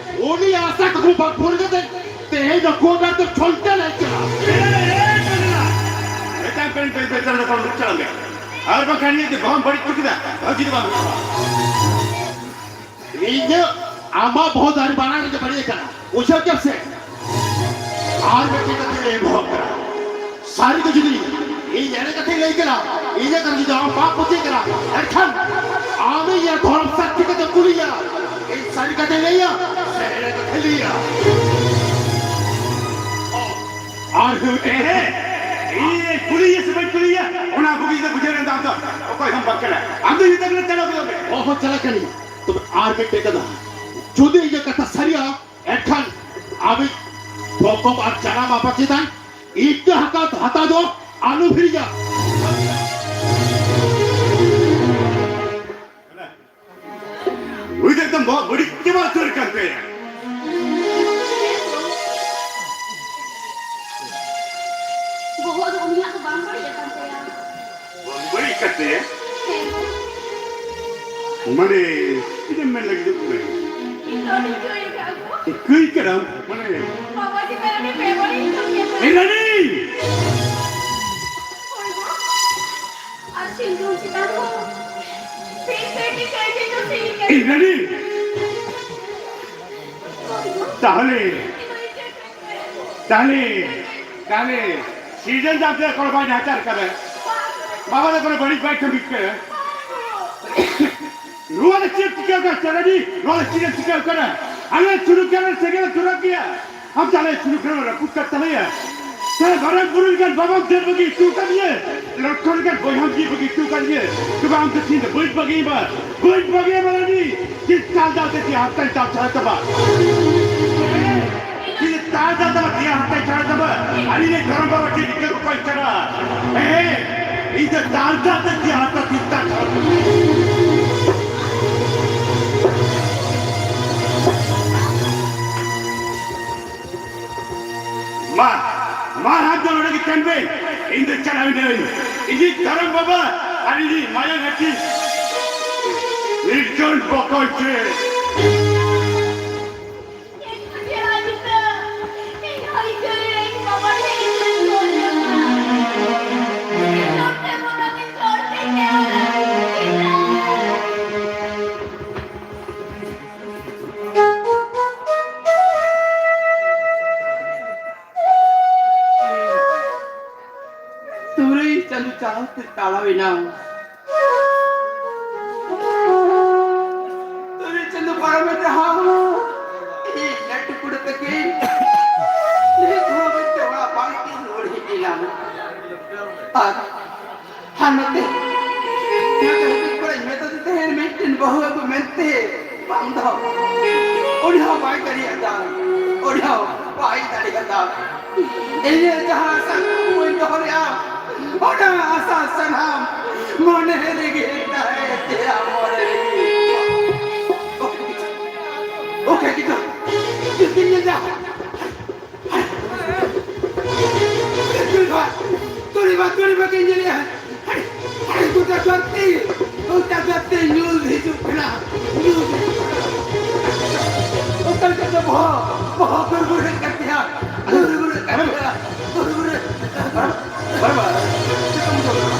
ᱩᱱᱤᱭᱟᱜ ᱟᱥᱟ ᱠᱩᱠᱢᱩ ᱵᱟᱝ ᱯᱩᱨᱟᱹᱣ ᱠᱟᱛᱮ, ᱛᱮᱦᱮᱧ ᱫᱚ ᱠᱚ ᱵᱟᱨ ᱫᱚ ᱪᱷᱚᱞᱴᱟ ᱞᱮ ᱪᱟᱞᱟᱜᱼᱟ᱾ ᱢᱤᱫᱴᱟᱝ pen pen pen pen pen ᱪᱟᱞᱟᱜ ᱢᱮ᱾ ᱟᱨ ᱵᱟᱝᱠᱷᱟᱱ ᱱᱤᱭᱟᱹ ᱫᱚ ᱵᱟᱢ ᱵᱟᱹᱲᱤᱡ ᱦᱚᱪᱚ ᱠᱮᱫᱟ, ᱵᱷᱟᱹᱜᱤ ᱫᱚ ᱵᱟᱝ ᱦᱩᱭᱩᱜᱼᱟ᱾ ᱤᱧ ᱫᱚ ᱟᱢᱟᱜ ᱵᱚᱦᱚᱜ ᱫᱟᱨᱮ ᱵᱟᱱᱟᱨ ᱨᱮᱜᱮ ᱵᱟᱹᱲᱤᱡ ᱟᱠᱟᱱᱟ, ᱵᱩᱡᱷᱟᱹᱣ ᱠᱮᱫ ᱥᱮ? ᱟᱨ ᱢᱤᱫᱴᱮᱱ ᱠᱟᱛᱷᱟ ᱞᱟᱹᱭ ᱵᱚᱦᱚᱜ ᱠᱟᱱᱟ, ᱥᱟᱹᱨᱤ ᱜᱮ ᱡᱩᱫᱤ ᱤᱧ ᱮᱲᱮ ᱠᱟᱛᱷᱟᱧ ᱞᱟᱹᱭ ᱠᱟᱱᱟ, ᱤᱧᱟᱹᱜ ᱠᱟᱛᱷᱟ ᱡᱩᱫᱤ ᱟᱢ ᱵᱟᱢ ᱯᱟᱹᱛᱭᱟᱹᱜ ᱠᱟᱱᱟ, ᱮᱱᱠᱷᱟᱱ ᱟᱢ ᱤᱧ ᱫᱷᱚᱨᱚᱢ ᱥᱟᱠᱠᱷᱤ ᱠᱟᱛᱮ ᱠᱩᱞᱤᱭᱟ, ᱤᱧ ᱥᱟᱹᱨᱤ ᱠᱟᱛᱷᱟᱧ ᱞᱟᱹᱭᱟ ᱥᱮ ᱮᱲᱮ ᱠᱟᱛᱷᱟᱧ ᱞᱟᱹᱭᱟ? ᱟᱨ ᱦᱩᱭᱩᱜ ᱮᱦᱮ, ᱤᱧ ᱠᱩᱞᱤᱭᱟ ᱥᱮ ᱵᱟᱹᱧ ᱠᱩᱞᱤᱭᱟ, ᱚᱱᱟ ᱠᱚᱜᱮ ᱤᱧ ᱫᱚ ᱵᱩᱡᱷᱟᱹᱣ ᱨᱮᱱᱟᱜ ᱫᱟᱢ ᱫᱚ ᱚᱠᱚᱭ ᱦᱚᱸ ᱵᱟᱝ ᱠᱟᱱᱟ᱾ ᱟᱢ ᱫᱚ ᱱᱤᱛᱚᱜ ᱜᱮ ᱪᱟᱞᱟᱣ ᱜᱚᱫᱚᱜ ᱢᱮ᱾ ᱚᱦᱚ, ᱪᱟᱞᱟᱜ ᱠᱟᱹᱱᱟᱹᱧ᱾ ᱛᱚᱵᱮ ᱟᱨ ᱢᱤᱫᱴᱮᱡ ᱠᱟᱛᱷᱟ, ᱡᱩᱫᱤ ᱤᱧᱟᱹᱜ ᱠᱟᱛᱷᱟ ᱥᱟᱹᱨᱤᱭᱟ, ᱮᱱᱠᱷᱟᱱ ᱟᱢᱤᱡ ᱵᱚᱠᱚᱢ ᱟᱨ ᱡᱟᱱᱟᱢ ᱟᱯᱟᱛ ᱪᱮᱛᱟᱱ ᱤᱠᱟᱹ ᱦᱟᱛᱟᱣ, ᱦᱟᱛᱟᱣ ᱫᱚ ᱟᱞᱚ ᱦᱤᱲᱤᱧᱟ᱾ ᱵᱚᱦᱚᱜ ᱵᱟᱹᱲᱤᱡ ᱪᱟᱵᱟ ᱩᱛᱟᱹᱨ ᱠᱟᱱ ᱛᱟᱭᱟ᱾ ᱵᱚᱦᱚᱜ ᱫᱚ ᱩᱱᱤᱭᱟᱜ ᱫᱚ ᱵᱟᱝ ᱵᱟᱹᱲᱤᱡ ᱟᱠᱟᱱ ᱛᱟᱭᱟ᱾ ᱵᱟᱹᱲᱤᱡ ᱠᱟᱛᱮ? ᱦᱮᱸ ᱜᱚ᱾ ᱢᱟᱱᱮ, ᱪᱮᱫ ᱮᱢ ᱢᱮᱱ ᱞᱟᱹᱜᱤᱫᱚᱜ ᱠᱟᱱᱟ? ᱤᱧ ᱫᱚ ᱟᱹᱰᱤᱧ ᱠᱟᱹᱭ ᱟᱠᱟᱫ ᱜᱚ᱾ ᱠᱟᱹᱭ ᱠᱟᱱᱟᱢ? ᱢᱟᱱᱮ, ᱵᱟᱵᱟ ᱪᱮ ᱟᱹᱰᱤ ᱵᱮᱵᱟᱹᱲᱤᱡ ᱠᱟᱹᱢᱤ ᱟᱠᱟᱫᱟ᱾ ᱮ ᱨᱟᱱᱤ! ᱦᱳᱭ ᱜᱚ᱾ ᱟᱨ ᱥᱤᱸᱫᱩᱨ ᱪᱮᱛᱟᱱ ᱦᱚᱸ ᱥᱤᱧ ᱥᱮᱫ ᱜᱮ ᱠᱟᱹᱭ ᱜᱮ ᱠᱚ ᱥᱤᱧ ᱠᱟᱱᱟ᱾ ᱮ ᱨᱟᱱᱤ! ᱦᱳᱭ ᱜᱚ᱾ ᱛᱟᱦᱚᱞᱮ ᱤᱧ ᱫᱚ ᱤᱧ ᱪᱮᱫ ᱛᱟᱦᱞᱮ, ᱛᱟᱦᱞᱮ, ᱥᱤᱨᱡᱚᱱ ᱫᱟ ᱟᱯᱮ ᱠᱚᱲᱟ ᱵᱟᱭ ᱱᱟᱦᱟᱪᱟᱨ ᱠᱟᱫᱟ᱾ ᱵᱟᱵᱟ ᱫᱚ ᱠᱚᱲᱟ ᱵᱟᱹᱲᱤᱡ ᱵᱟᱭ ᱠᱟᱹᱢᱤ ᱠᱟᱫᱟ᱾ ᱱᱚᱣᱟ ᱫᱚ ᱪᱮᱫ ᱪᱤᱠᱟᱹ ᱠᱟᱱᱟ ᱪᱟᱞᱟᱜᱤ? ᱱᱚᱣᱟ ᱫᱚ ᱪᱮᱫ ᱪᱤᱠᱟᱹ ᱠᱟᱱᱟ? ᱟᱞᱮ ᱥᱩᱨᱩ ᱠᱟᱱᱟ ᱥᱮᱸᱜᱮᱞ ᱫᱷᱚᱨᱟᱣ ᱜᱮᱭᱟ᱾ ᱟᱢ ᱛᱟᱦᱞᱮ ᱥᱩᱨᱩ ᱠᱟᱱᱟ ᱨᱟᱹᱯᱩᱫ ᱠᱟᱜ ᱛᱟᱞᱮᱭᱟ᱾ ᱥᱮ ᱢᱟᱨᱟᱝ ᱵᱩᱨᱩ ᱞᱮᱠᱟᱱ ᱵᱟᱵᱟᱢ ᱫᱟᱹᱲ ᱵᱟᱹᱜᱤ ᱦᱚᱴᱚ ᱠᱟᱫᱤᱧᱟ, ᱞᱚᱠᱠᱷᱚ ᱞᱮᱠᱟᱱ ᱵᱚᱭᱦᱟᱢ ᱡᱤᱣᱤ ᱵᱟᱹᱜᱤ ᱦᱚᱴᱚ ᱠᱟᱫᱤᱧᱟ, ᱛᱚᱵᱮ ᱟᱢ ᱫᱚ ᱛᱤᱦᱤᱧ ᱫᱚ ᱵᱟᱹᱧ ᱵᱟᱹᱜᱤᱭᱟᱢᱟ, ᱵᱟᱹᱧ ᱵᱟᱹᱜᱤᱭᱟᱢᱟ ᱨᱟᱱᱤ᱾ ᱛᱤᱦᱤᱧ ᱛᱟᱞ ᱛᱟᱞ ᱛᱮ ᱛᱤᱦᱤᱧ ᱦᱟᱨᱛᱟᱧ ᱛᱟᱞ ᱪᱷᱟᱲᱟ ᱛᱟᱢᱟ᱾ ᱛᱤᱦᱤᱧ ᱛᱟᱞ ᱛᱟᱞ ᱛᱟᱢᱟ, ᱛᱤᱦᱤᱧ ᱦᱟᱨᱛᱟᱧ ᱪᱷᱟᱲᱟ ᱛᱟᱢᱟ᱾ ᱟᱨ ᱤᱧ ᱨᱮᱱ ᱫᱷᱚᱨᱚᱢ ᱵᱟᱵᱟ ᱴᱷᱮᱱ ᱤᱠᱟᱹ ᱠᱚᱠᱚᱭ ᱠᱟᱱᱟ᱾ ᱦᱮᱸ, ᱤᱧ ᱫᱚ ᱛᱟᱞ ᱛᱟᱞ ᱛᱮ ᱛᱤᱦᱤᱧ ᱦᱟᱨᱛᱟ ᱛᱤᱦᱤᱧ ᱛᱟᱞ ᱪᱷᱟᱲᱟ ᱛᱟᱢᱟ᱾ ᱢᱟ, ᱢᱟ ᱦᱟᱛ ᱫᱚ ᱱᱚᱰᱮ ᱜᱮ ᱛᱟᱦᱮᱱ ᱯᱮ᱾ ᱤᱧ ᱫᱚ ᱪᱟᱞᱟᱣ ᱮᱱᱟᱹᱧ᱾ ᱤᱧᱤᱡ ᱫᱷᱚᱨᱚᱢ ᱵᱟᱵᱟ ᱟᱨ ᱤᱧᱤᱡ ᱢᱟᱭᱟᱝ ᱦᱟᱹᱴᱤᱧ ᱱᱤᱨᱡᱚᱱ ᱵᱚᱠᱚᱭ ᱴᱷᱮᱱ᱾ ᱛᱩᱨᱩᱭ ᱪᱟᱸᱫᱚ ᱪᱟᱞᱟᱣ ᱛᱮ ᱛᱟᱲᱟᱣ ᱮᱱᱟ᱾ ᱛᱩᱨᱩᱭ ᱪᱟᱸᱫᱚ ᱯᱟᱨᱚᱢᱮᱱ ᱨᱮᱦᱚᱸ ᱤᱧ ᱞᱟᱹᱴᱩ ᱠᱩᱲᱤ ᱛᱟᱹᱠᱤᱱ ᱱᱤᱛ ᱦᱚᱸ ᱚᱲᱟᱜ ᱵᱟᱝ ᱠᱤᱱ ᱨᱩᱣᱟᱹᱲ ᱦᱮᱡ ᱮᱱᱟ᱾ ᱟᱨ ᱟᱨ ᱱᱚᱛᱮ, ᱱᱚᱛᱮ ᱦᱩᱰᱤᱧ ᱠᱚᱲᱟᱧ ᱢᱮᱛᱟᱫᱮ ᱛᱟᱦᱮᱸᱫ ᱢᱤᱫᱴᱮᱱ ᱵᱟᱹᱦᱩ ᱟᱹᱜᱩ ᱢᱮᱱᱛᱮ, ᱵᱟᱝ ᱫᱚ᱾ ᱩᱱᱤ ᱦᱚᱸ ᱵᱟᱭ ᱫᱟᱲᱮᱭᱟᱫᱟ, ᱩᱱᱤ ᱦᱚᱸ ᱵᱟᱭ ᱫᱟᱲᱮᱭᱟᱫᱟ᱾ ᱤᱧᱟᱹᱜ ᱡᱟᱦᱟᱸ ᱟᱥᱟ ᱠᱩᱠᱢᱩᱧ ᱫᱚᱦᱚ ᱞᱮᱫᱼᱟ, ᱚᱱᱟ ᱟᱥᱟ ᱥᱟᱱᱟᱢ ᱢᱚᱱᱮ ᱨᱮᱜᱮ ᱛᱟᱦᱮᱸ ᱛᱟᱭᱟ, ᱢᱚᱱᱮ ᱨᱮᱜᱮ᱾ ᱠᱤᱱ ᱧᱮᱞ ᱫᱟ᱾ ᱛᱩᱲᱤ ᱵᱟ, ᱛᱩᱲᱤ ᱵᱟ, ᱛᱩᱲᱤ ᱵᱟ ᱠᱤᱱ ᱧᱮᱞᱮᱜᱼᱟ᱾ ᱜᱚᱴᱟ ᱫᱷᱟᱹᱨᱛᱤ, ᱜᱚᱴᱟ ᱫᱷᱟᱹᱨᱛᱤ ᱧᱩᱞ ᱦᱤᱡᱩᱜ ᱠᱟᱱᱟ, ᱧᱩᱞ ᱦᱤᱡᱩᱜ ᱠᱟᱱᱟ᱾ ᱚᱠᱟ ᱞᱮᱠᱟᱛᱮ ᱵᱚᱦᱚᱜ, ᱵᱚᱦᱚᱜ ᱜᱩᱨᱜᱩᱨᱮᱫ ᱠᱟᱱ ᱛᱟᱭᱟ, ᱜᱩᱨᱜᱩᱨᱮᱫ ᱠᱟᱱ ᱛᱟᱭᱟ, ᱜᱩᱨᱜᱩᱨᱮᱫ ᱠᱟᱱ ᱛᱟᱭᱟ᱾ ᱵᱟᱨ ᱵᱟᱨ, ᱪᱮᱫ ᱠᱚᱢ ᱵᱩᱡᱷᱟᱹᱣ ᱠᱟᱱᱟ?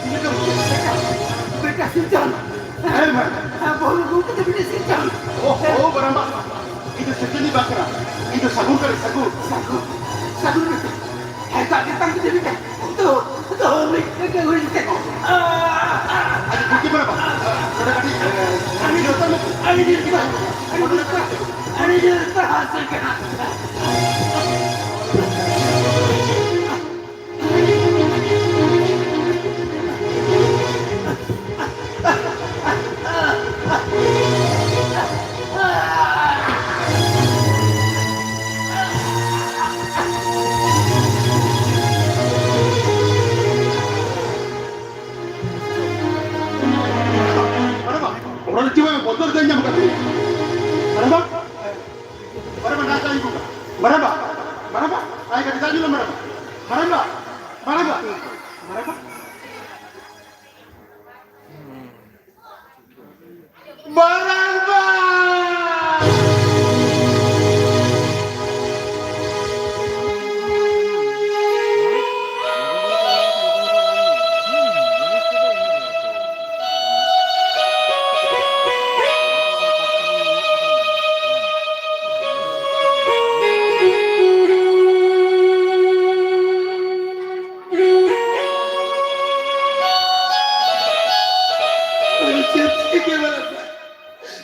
ᱪᱮᱫ ᱠᱚᱢ ᱵᱩᱡᱷᱟᱹᱣ ᱠᱟᱱᱟ? ᱵᱮᱴᱟ ᱥᱤᱨᱡᱚᱱ᱾ ᱦᱮᱸ, ᱢᱟ᱾ ᱵᱚᱦᱚᱜ ᱜᱩᱨᱜᱩᱨ ᱠᱟᱛᱮ ᱵᱮᱴᱟ ᱥᱤᱨᱡᱚᱱ᱾ ᱳᱦᱳ, ᱵᱟᱨᱟᱢᱵᱟ᱾ ᱤᱧ ᱫᱚ ᱥᱤᱨᱡᱚᱱᱤ ᱵᱟᱝ ᱠᱟᱱᱟ᱾ ᱤᱧ ᱫᱚ ᱥᱟᱹᱜᱩᱱ ᱠᱟᱹᱱᱟᱹᱧ, ᱥᱟᱹᱜᱩᱱ᱾ ᱥᱟᱹᱜᱩᱱ, ᱥᱟᱹᱜᱩᱱ ᱵᱮᱴᱟ᱾ ᱦᱮᱸ, ᱫᱟᱜ ᱜᱮ ᱵᱟᱝ ᱛᱮ ᱵᱮᱴᱟ᱾ ᱫᱚ, ᱫᱚ, ᱢᱤᱫ ᱴᱟᱠᱟ ᱦᱩᱭ ᱞᱮᱱ ᱛᱟᱠᱚ᱾ ᱟᱪᱪᱷᱟ, ᱴᱷᱤᱠ ᱜᱮ ᱢᱮᱱᱟᱜᱼᱟ᱾ ᱱᱚᱰᱮ ᱠᱟᱹᱴᱤᱡ, ᱮ, ᱟᱹᱰᱤ ᱡᱳᱨ ᱛᱟᱢ᱾ ᱟᱹᱰᱤ ᱡᱳᱨ ᱛᱟᱢ᱾ ᱟᱹᱰᱤ ᱡᱳᱨ ᱛᱟᱢ᱾ ᱟᱹᱰᱤ ᱡᱳᱨ ᱛᱟᱢ᱾ ᱚᱲᱟᱜ ᱨᱮ ᱪᱮᱫ ᱵᱚᱛᱚᱨ ᱫᱚᱧ ᱧᱟᱢ ᱠᱟᱫ ᱛᱟᱹᱭᱟ᱾ ᱢᱟᱨᱟᱝᱵᱟ, ᱢᱟᱨᱟᱝᱵᱟ, ᱫᱟᱜ ᱠᱚ ᱟᱹᱜᱩ ᱠᱟᱜ᱾ ᱢᱟᱨᱟᱝᱵᱟ, ᱢᱟᱨᱟᱝᱵᱟ, ᱟᱭ ᱠᱟᱹᱴᱤᱡ ᱫᱟᱜ ᱧᱩ ᱞᱮ ᱢᱟᱨᱟᱝᱵᱟ᱾ ᱢᱟᱨᱟᱝᱵᱟ, ᱢᱟᱨᱟᱝᱵᱟ, ᱢᱟᱨᱟᱝᱵᱟ᱾ ᱢᱟᱨᱟᱝᱵᱟ!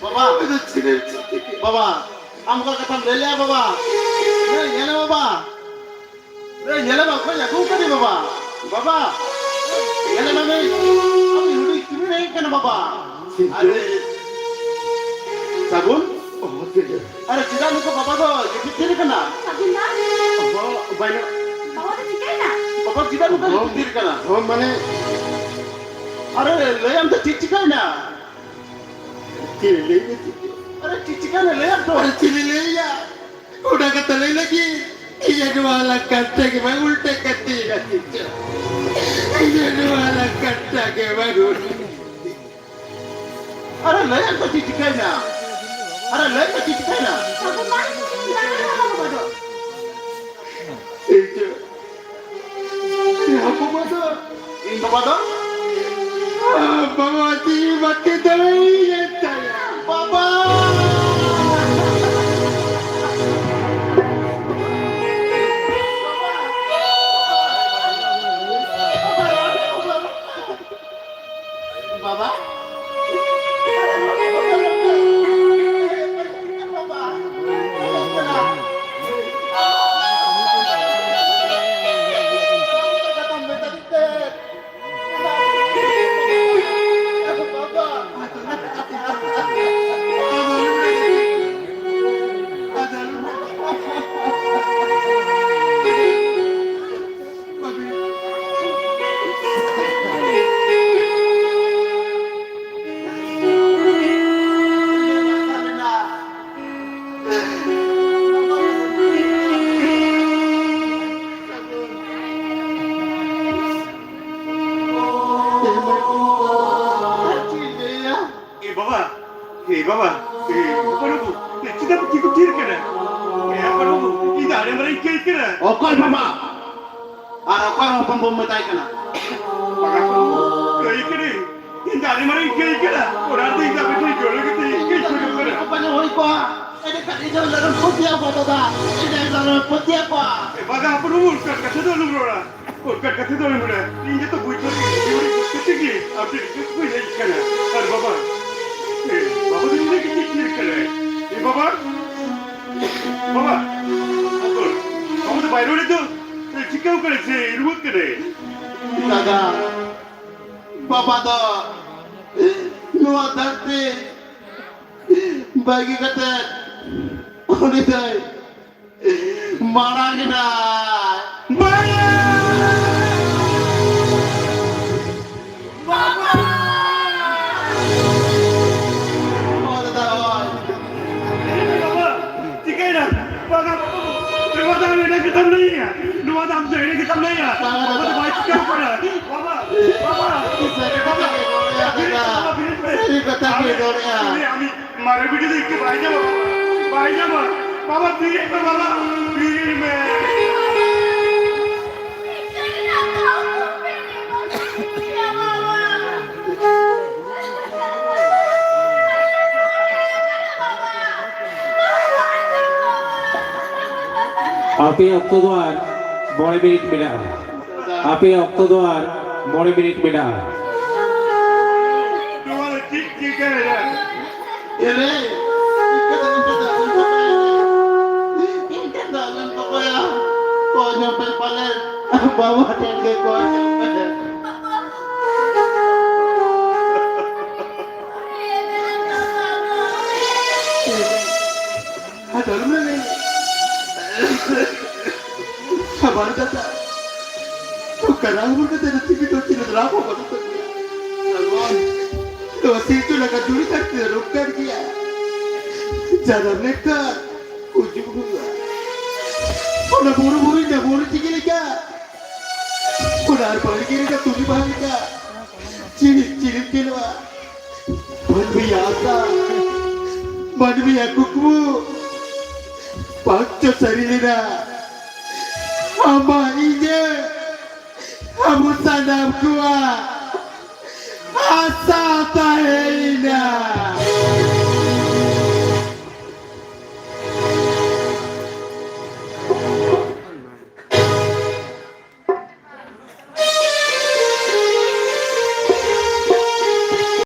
ᱵᱟᱵᱟ, ᱵᱟᱵᱟ, ᱟᱢ ᱚᱠᱟ ᱠᱟᱛᱷᱟᱢ ᱞᱟᱹᱭ ᱞᱮᱜᱼᱟ ᱵᱟᱵᱟ? ᱞᱟᱹᱭ ᱧᱮᱞ ᱢᱮ ᱵᱟᱵᱟ, ᱞᱟᱹᱭ ᱧᱮᱞ ᱢᱮ, ᱚᱠᱚᱭ ᱟᱹᱜᱩ ᱠᱟᱫᱮ ᱵᱟᱵᱟ? ᱵᱟᱵᱟ, ᱧᱮᱞ ᱢᱮ, ᱟᱢᱤᱡ ᱦᱩᱰᱤᱧ ᱠᱤᱢᱤᱱ ᱦᱮᱡ ᱠᱟᱱᱟ ᱵᱟᱵᱟ᱾ ᱟᱨᱮ, ᱥᱟᱹᱜᱩᱱ? ᱚ, ᱪᱮᱫ? ᱟᱨᱮ, ᱪᱮᱫᱟᱜ ᱱᱩᱠᱩ ᱵᱟᱵᱟ ᱫᱚ ᱜᱤᱛᱤᱡ ᱛᱷᱤᱨ ᱠᱟᱱᱟ? ᱥᱟᱹᱜᱩᱱ ᱫᱟ? ᱦᱚᱸ, ᱵᱟᱭ ᱧᱮᱞ᱾ ᱵᱟᱵᱟ ᱫᱚ ᱪᱤᱠᱟᱹᱭᱮᱱᱟ? ᱵᱟᱵᱟ ᱪᱮᱫᱟᱜ ᱱᱚᱝᱠᱟ ᱦᱚᱸ, ᱜᱤᱛᱤᱡ ᱛᱷᱤᱨ ᱠᱟᱱᱟ? ᱦᱚᱸ, ᱢᱟᱱᱮ ᱟᱨᱮ, ᱞᱟᱹᱭᱟᱢ ᱛᱚ ᱪᱮᱫ ᱪᱤᱠᱟᱹᱭᱮᱱᱟ? ᱪᱮᱫ ᱞᱟᱹᱭ ᱢᱮ, ᱪᱮᱫ? ᱟᱨᱮ ᱪᱮᱫ ᱪᱤᱠᱟᱹᱭᱮᱱᱟ? ᱞᱟᱹᱭᱟᱢ ᱛᱚ᱾ ᱟᱨᱮ ᱪᱮᱫ ᱤᱧ ᱞᱟᱹᱭᱟ? ᱚᱱᱟ ᱠᱟᱛᱷᱟ ᱞᱟᱹᱭ ᱞᱟᱹᱜᱤᱫ ᱤᱧᱟᱹᱜ ᱱᱚᱣᱟ ᱞᱟᱠᱟᱱ ᱴᱟᱜ ᱜᱮ ᱵᱟᱝ ᱩᱞᱴᱟᱹ ᱠᱟᱛᱮ ᱤᱧᱟᱹᱜ ᱱᱚᱣᱟ ᱞᱟᱠᱟᱱ ᱴᱟᱜ ᱜᱮ ᱵᱟᱝ ᱩᱞᱴᱟᱹ᱾ ᱟᱨᱮ ᱞᱟᱹᱭᱟᱢ ᱛᱚ ᱪᱮᱫ ᱪᱤᱠᱟᱹᱭᱮᱱᱟ? ᱟᱨᱮ ᱞᱟᱹᱭ ᱢᱮ ᱪᱮᱫ ᱪᱤᱠᱟᱹᱭᱮᱱᱟ? ᱟᱫᱚ ᱵᱟᱝ ᱪᱤᱠᱟᱹᱭᱮᱱᱟ, ᱵᱟᱵᱟ ᱫᱚ᱾ ᱤᱧ ᱫᱚ ᱵᱟᱵᱟ ᱫᱚ? ᱵᱟᱵᱟ ᱡᱤᱣᱤ ᱵᱟᱹᱠᱤ ᱫᱟᱲᱮᱭᱟᱜ ᱛᱟᱭᱟ᱾ ᱵᱟᱵᱟ! ᱵᱟᱵᱟ! ᱮ ᱵᱟᱵᱟ, ᱮ ᱵᱟᱵᱟ, ᱮ ᱦᱚᱯᱚᱱ ᱵᱟᱹᱵᱩ, ᱮ ᱪᱮᱫᱟᱜ ᱯᱮ ᱛᱷᱤᱨ ᱠᱟᱱᱟ? ᱮ ᱦᱚᱯᱚᱱ ᱵᱟᱹᱵᱩ, ᱤᱧ ᱫᱚ ᱟᱹᱰᱤ ᱢᱟᱨᱟᱝ ᱤᱧ ᱠᱟᱹᱭ ᱠᱟᱱᱟ᱾ ᱚᱠᱚᱭ ᱵᱟᱵᱟ? ᱟᱨ ᱚᱠᱚᱭ ᱦᱚᱯᱚᱱ ᱵᱟᱹᱵᱩᱢ ᱢᱮᱛᱟᱭ ᱠᱟᱱᱟ? ᱵᱟᱵᱟ, ᱠᱟᱹᱭ ᱠᱟᱹᱱᱟᱹᱧ᱾ ᱤᱧ ᱫᱚ ᱟᱹᱰᱤ ᱢᱟᱨᱟᱝ ᱤᱧ ᱠᱟᱹᱭ ᱠᱟᱱᱟ᱾ ᱚᱱᱟ ᱛᱮ ᱤᱧ ᱫᱚ ᱟᱯᱮ ᱴᱷᱮᱱ ᱡᱚᱲᱚ ᱠᱟᱛᱮ ᱤᱧ ᱠᱟᱹᱭ ᱥᱚᱡᱷᱮ ᱠᱟᱱᱟ᱾ ᱵᱟᱵᱟ ᱦᱩᱭ ᱠᱚᱜᱼᱟ, ᱮᱸᱰᱮᱠᱷᱟᱱ ᱤᱧ ᱫᱚ ᱞᱚᱜᱚᱱ ᱯᱟᱹᱛᱭᱟᱹᱣ ᱠᱚᱣᱟ ᱫᱟᱫᱟ᱾ ᱤᱧ ᱫᱚ ᱞᱚᱜᱚᱱ ᱯᱟᱹᱛᱭᱟᱹᱣ ᱠᱚᱣᱟ᱾ ᱮ ᱵᱟᱵᱟ, ᱦᱚᱯᱚᱱ ᱵᱟᱹᱵᱩ, ᱚᱱᱠᱟᱱ ᱠᱟᱛᱷᱟ ᱫᱚ ᱟᱞᱚᱢ ᱨᱚᱲᱟ᱾ ᱚᱱᱠᱟᱱ ᱠᱟᱛᱷᱟ ᱫᱚ ᱟᱞᱚᱢ ᱨᱚᱲᱟ᱾ ᱤᱧ ᱡᱚᱛᱚ ᱵᱩᱡᱽ ᱫᱟᱲᱮᱭᱟᱜ ᱠᱟᱹᱱᱟᱹᱧ᱾ ᱟᱹᱰᱤ ᱠᱩᱥᱤ ᱠᱟᱛᱮ ᱜᱮ ᱟᱢ ᱴᱷᱮᱱ request ᱠᱚ ᱦᱮᱡ ᱠᱟᱱᱟ᱾ ᱟᱨ ᱵᱟᱵᱟ, ᱮ, ᱵᱟᱵᱟ ᱫᱚ ᱱᱩᱱᱟᱹᱜ ᱜᱮ ᱪᱮᱫ ᱠᱟᱱᱟᱭ? ᱮ ᱵᱟᱵᱟ, ᱵᱟᱵᱟ, ᱚᱠᱚᱭ? ᱵᱟᱵᱟ ᱫᱚ ᱵᱟᱭ ᱨᱚᱲᱮᱫ ᱫᱚ᱾ ᱮ, ᱪᱤᱠᱟᱹᱣ ᱠᱟᱱᱟᱭ ᱥᱮ ᱨᱩᱣᱟᱹᱜ ᱠᱟᱱᱟᱭ? ᱫᱟᱫᱟ, ᱵᱟᱵᱟ ᱫᱚ ᱱᱚᱣᱟ ᱫᱷᱟᱹᱨᱛᱤ ᱵᱟᱹᱜᱤ ᱠᱟᱛᱮ ᱩᱱᱤ ᱫᱚᱭ ᱢᱟᱲᱟᱝ ᱮᱱᱟ᱾ ᱵᱟᱵᱟ! ᱵᱟᱵᱟ! ᱚ ᱫᱟᱫᱟ, ᱚᱭ᱾ ᱪᱮᱫ ᱮᱢ ᱞᱟᱹᱭᱮᱜᱼᱟ? ᱱᱚᱣᱟ ᱫᱚ ᱟᱢ ᱫᱚ ᱮᱲᱮ ᱜᱮᱛᱟᱢ ᱞᱟᱹᱭᱮᱜᱼᱟ᱾ ᱵᱟᱝ, ᱵᱟᱝ, ᱵᱟᱵᱟ ᱫᱚ ᱵᱟᱭ ᱪᱤᱠᱟᱹᱣ ᱠᱟᱱᱟ᱾ ᱵᱟᱵᱟ, ᱵᱟᱵᱟ, ᱥᱟᱹᱨᱤ ᱠᱟᱛᱷᱟ ᱵᱟᱵᱟ, ᱜᱮ ᱨᱚᱲᱮᱜᱼᱟ ᱵᱤᱨᱤᱫ ᱫᱟᱫᱟ᱾ ᱢᱮ, ᱵᱟᱵᱟ, ᱵᱤᱨᱤᱫ ᱢᱮ᱾ ᱥᱟᱹᱨᱤ ᱠᱟᱛᱷᱟ ᱜᱮ ᱟᱢ, ᱨᱚᱲᱮᱜᱼᱟ᱾ ᱩᱱᱤ, ᱟᱢ ᱢᱟᱨᱮ ᱵᱤᱴᱤ ᱫᱚ ᱤᱧ ᱫᱚ ᱵᱟᱭ ᱧᱟᱢᱟ, ᱵᱟᱵᱟ, ᱵᱟᱭ ᱧᱟᱢᱟ᱾ ᱵᱟᱵᱟ, ᱵᱤᱨᱤᱫ ᱢᱮ, ᱵᱟᱵᱟ, ᱵᱤᱨᱤᱫ ᱢᱮ᱾ ᱟᱯᱮᱭᱟᱜ ᱚᱠᱛᱚ ᱫᱚ ᱟᱨ ᱢᱚᱬᱮ ᱢᱤᱱᱤᱴ ᱢᱮᱱᱟᱜᱼᱟ᱾ ᱟᱯᱮᱭᱟᱜ ᱚᱠᱛᱚ ᱫᱚ ᱟᱨ ᱢᱚᱬᱮ ᱢᱤᱱᱤᱴ ᱢᱮᱱᱟᱜᱼᱟ᱾ ᱱᱚᱣᱟ ᱫᱚ ᱪᱮᱫ ᱪᱤᱠᱟᱹᱭᱮᱱᱟ? ᱮᱨᱮ, ᱤᱧ ᱴᱷᱮᱱ ᱫᱚ ᱟᱞᱚᱢ ᱠᱚᱠᱚᱭᱟ᱾ ᱠᱚᱭ ᱧᱚᱜ ᱯᱮ ᱯᱟᱞᱮᱱ᱾ ᱵᱟᱵᱟ ᱴᱷᱮᱱ ᱜᱮ ᱠᱚᱭ ᱧᱚᱜ ᱯᱮ᱾ ᱟᱫᱚ ᱟᱞᱚᱢ ᱞᱟᱹᱭᱟ᱾ ᱥᱟᱵᱟᱨ ᱠᱟᱛᱷᱟ᱾ ᱛᱚ ᱠᱟᱨᱟᱣ ᱦᱚᱲ ᱠᱟᱛᱮ ᱫᱚ ᱪᱤᱠᱟᱹ ᱫᱚ ᱪᱮᱫ ᱞᱟᱵᱷ ᱦᱚᱸ ᱵᱟᱹᱱᱩᱜ ᱛᱟᱠᱚᱣᱟ᱾ ᱱᱚᱣᱟ ᱥᱤᱨᱡᱚᱱ ᱟᱠᱟᱫ ᱫᱩᱱᱤᱭᱟᱹ ᱫᱷᱟᱹᱨᱛᱤ ᱨᱮ ᱨᱳᱜᱽ ᱠᱟᱱ ᱜᱮᱭᱟ᱾ ᱡᱟᱱᱟᱢ ᱞᱮᱱᱠᱷᱟᱱ ᱜᱩᱡᱩᱜ ᱦᱩᱭᱩᱜᱼᱟ᱾ ᱚᱱᱟ ᱵᱩᱨᱩ ᱵᱩᱨᱩ ᱧᱟᱢᱚᱜ ᱪᱤᱠᱟᱹ ᱞᱮᱠᱟ? ᱚᱱᱟ ᱟᱨ ᱵᱟᱲᱜᱮ ᱨᱮᱱᱟᱜ ᱛᱩᱞᱤ ᱵᱟᱦᱟ ᱞᱮᱠᱟ ᱪᱤᱞᱤ ᱪᱤᱞᱤ ᱧᱮᱞᱚᱜᱼᱟ? ᱢᱟᱹᱱᱢᱤᱭᱟᱜ ᱟᱥᱟ, ᱢᱟᱹᱱᱢᱤᱭᱟᱜ ᱠᱩᱠᱢᱩ ᱵᱟᱝ ᱪᱚ ᱥᱟᱹᱨᱤ ᱞᱮᱱᱟ᱾ ᱟᱢᱟᱜ ᱤᱧᱟᱹᱜ ᱟᱵᱚ ᱥᱟᱱᱟᱢ ᱠᱚᱣᱟᱜ ᱟᱥᱟ ᱛᱟᱦᱮᱸᱭᱮᱱᱟ᱾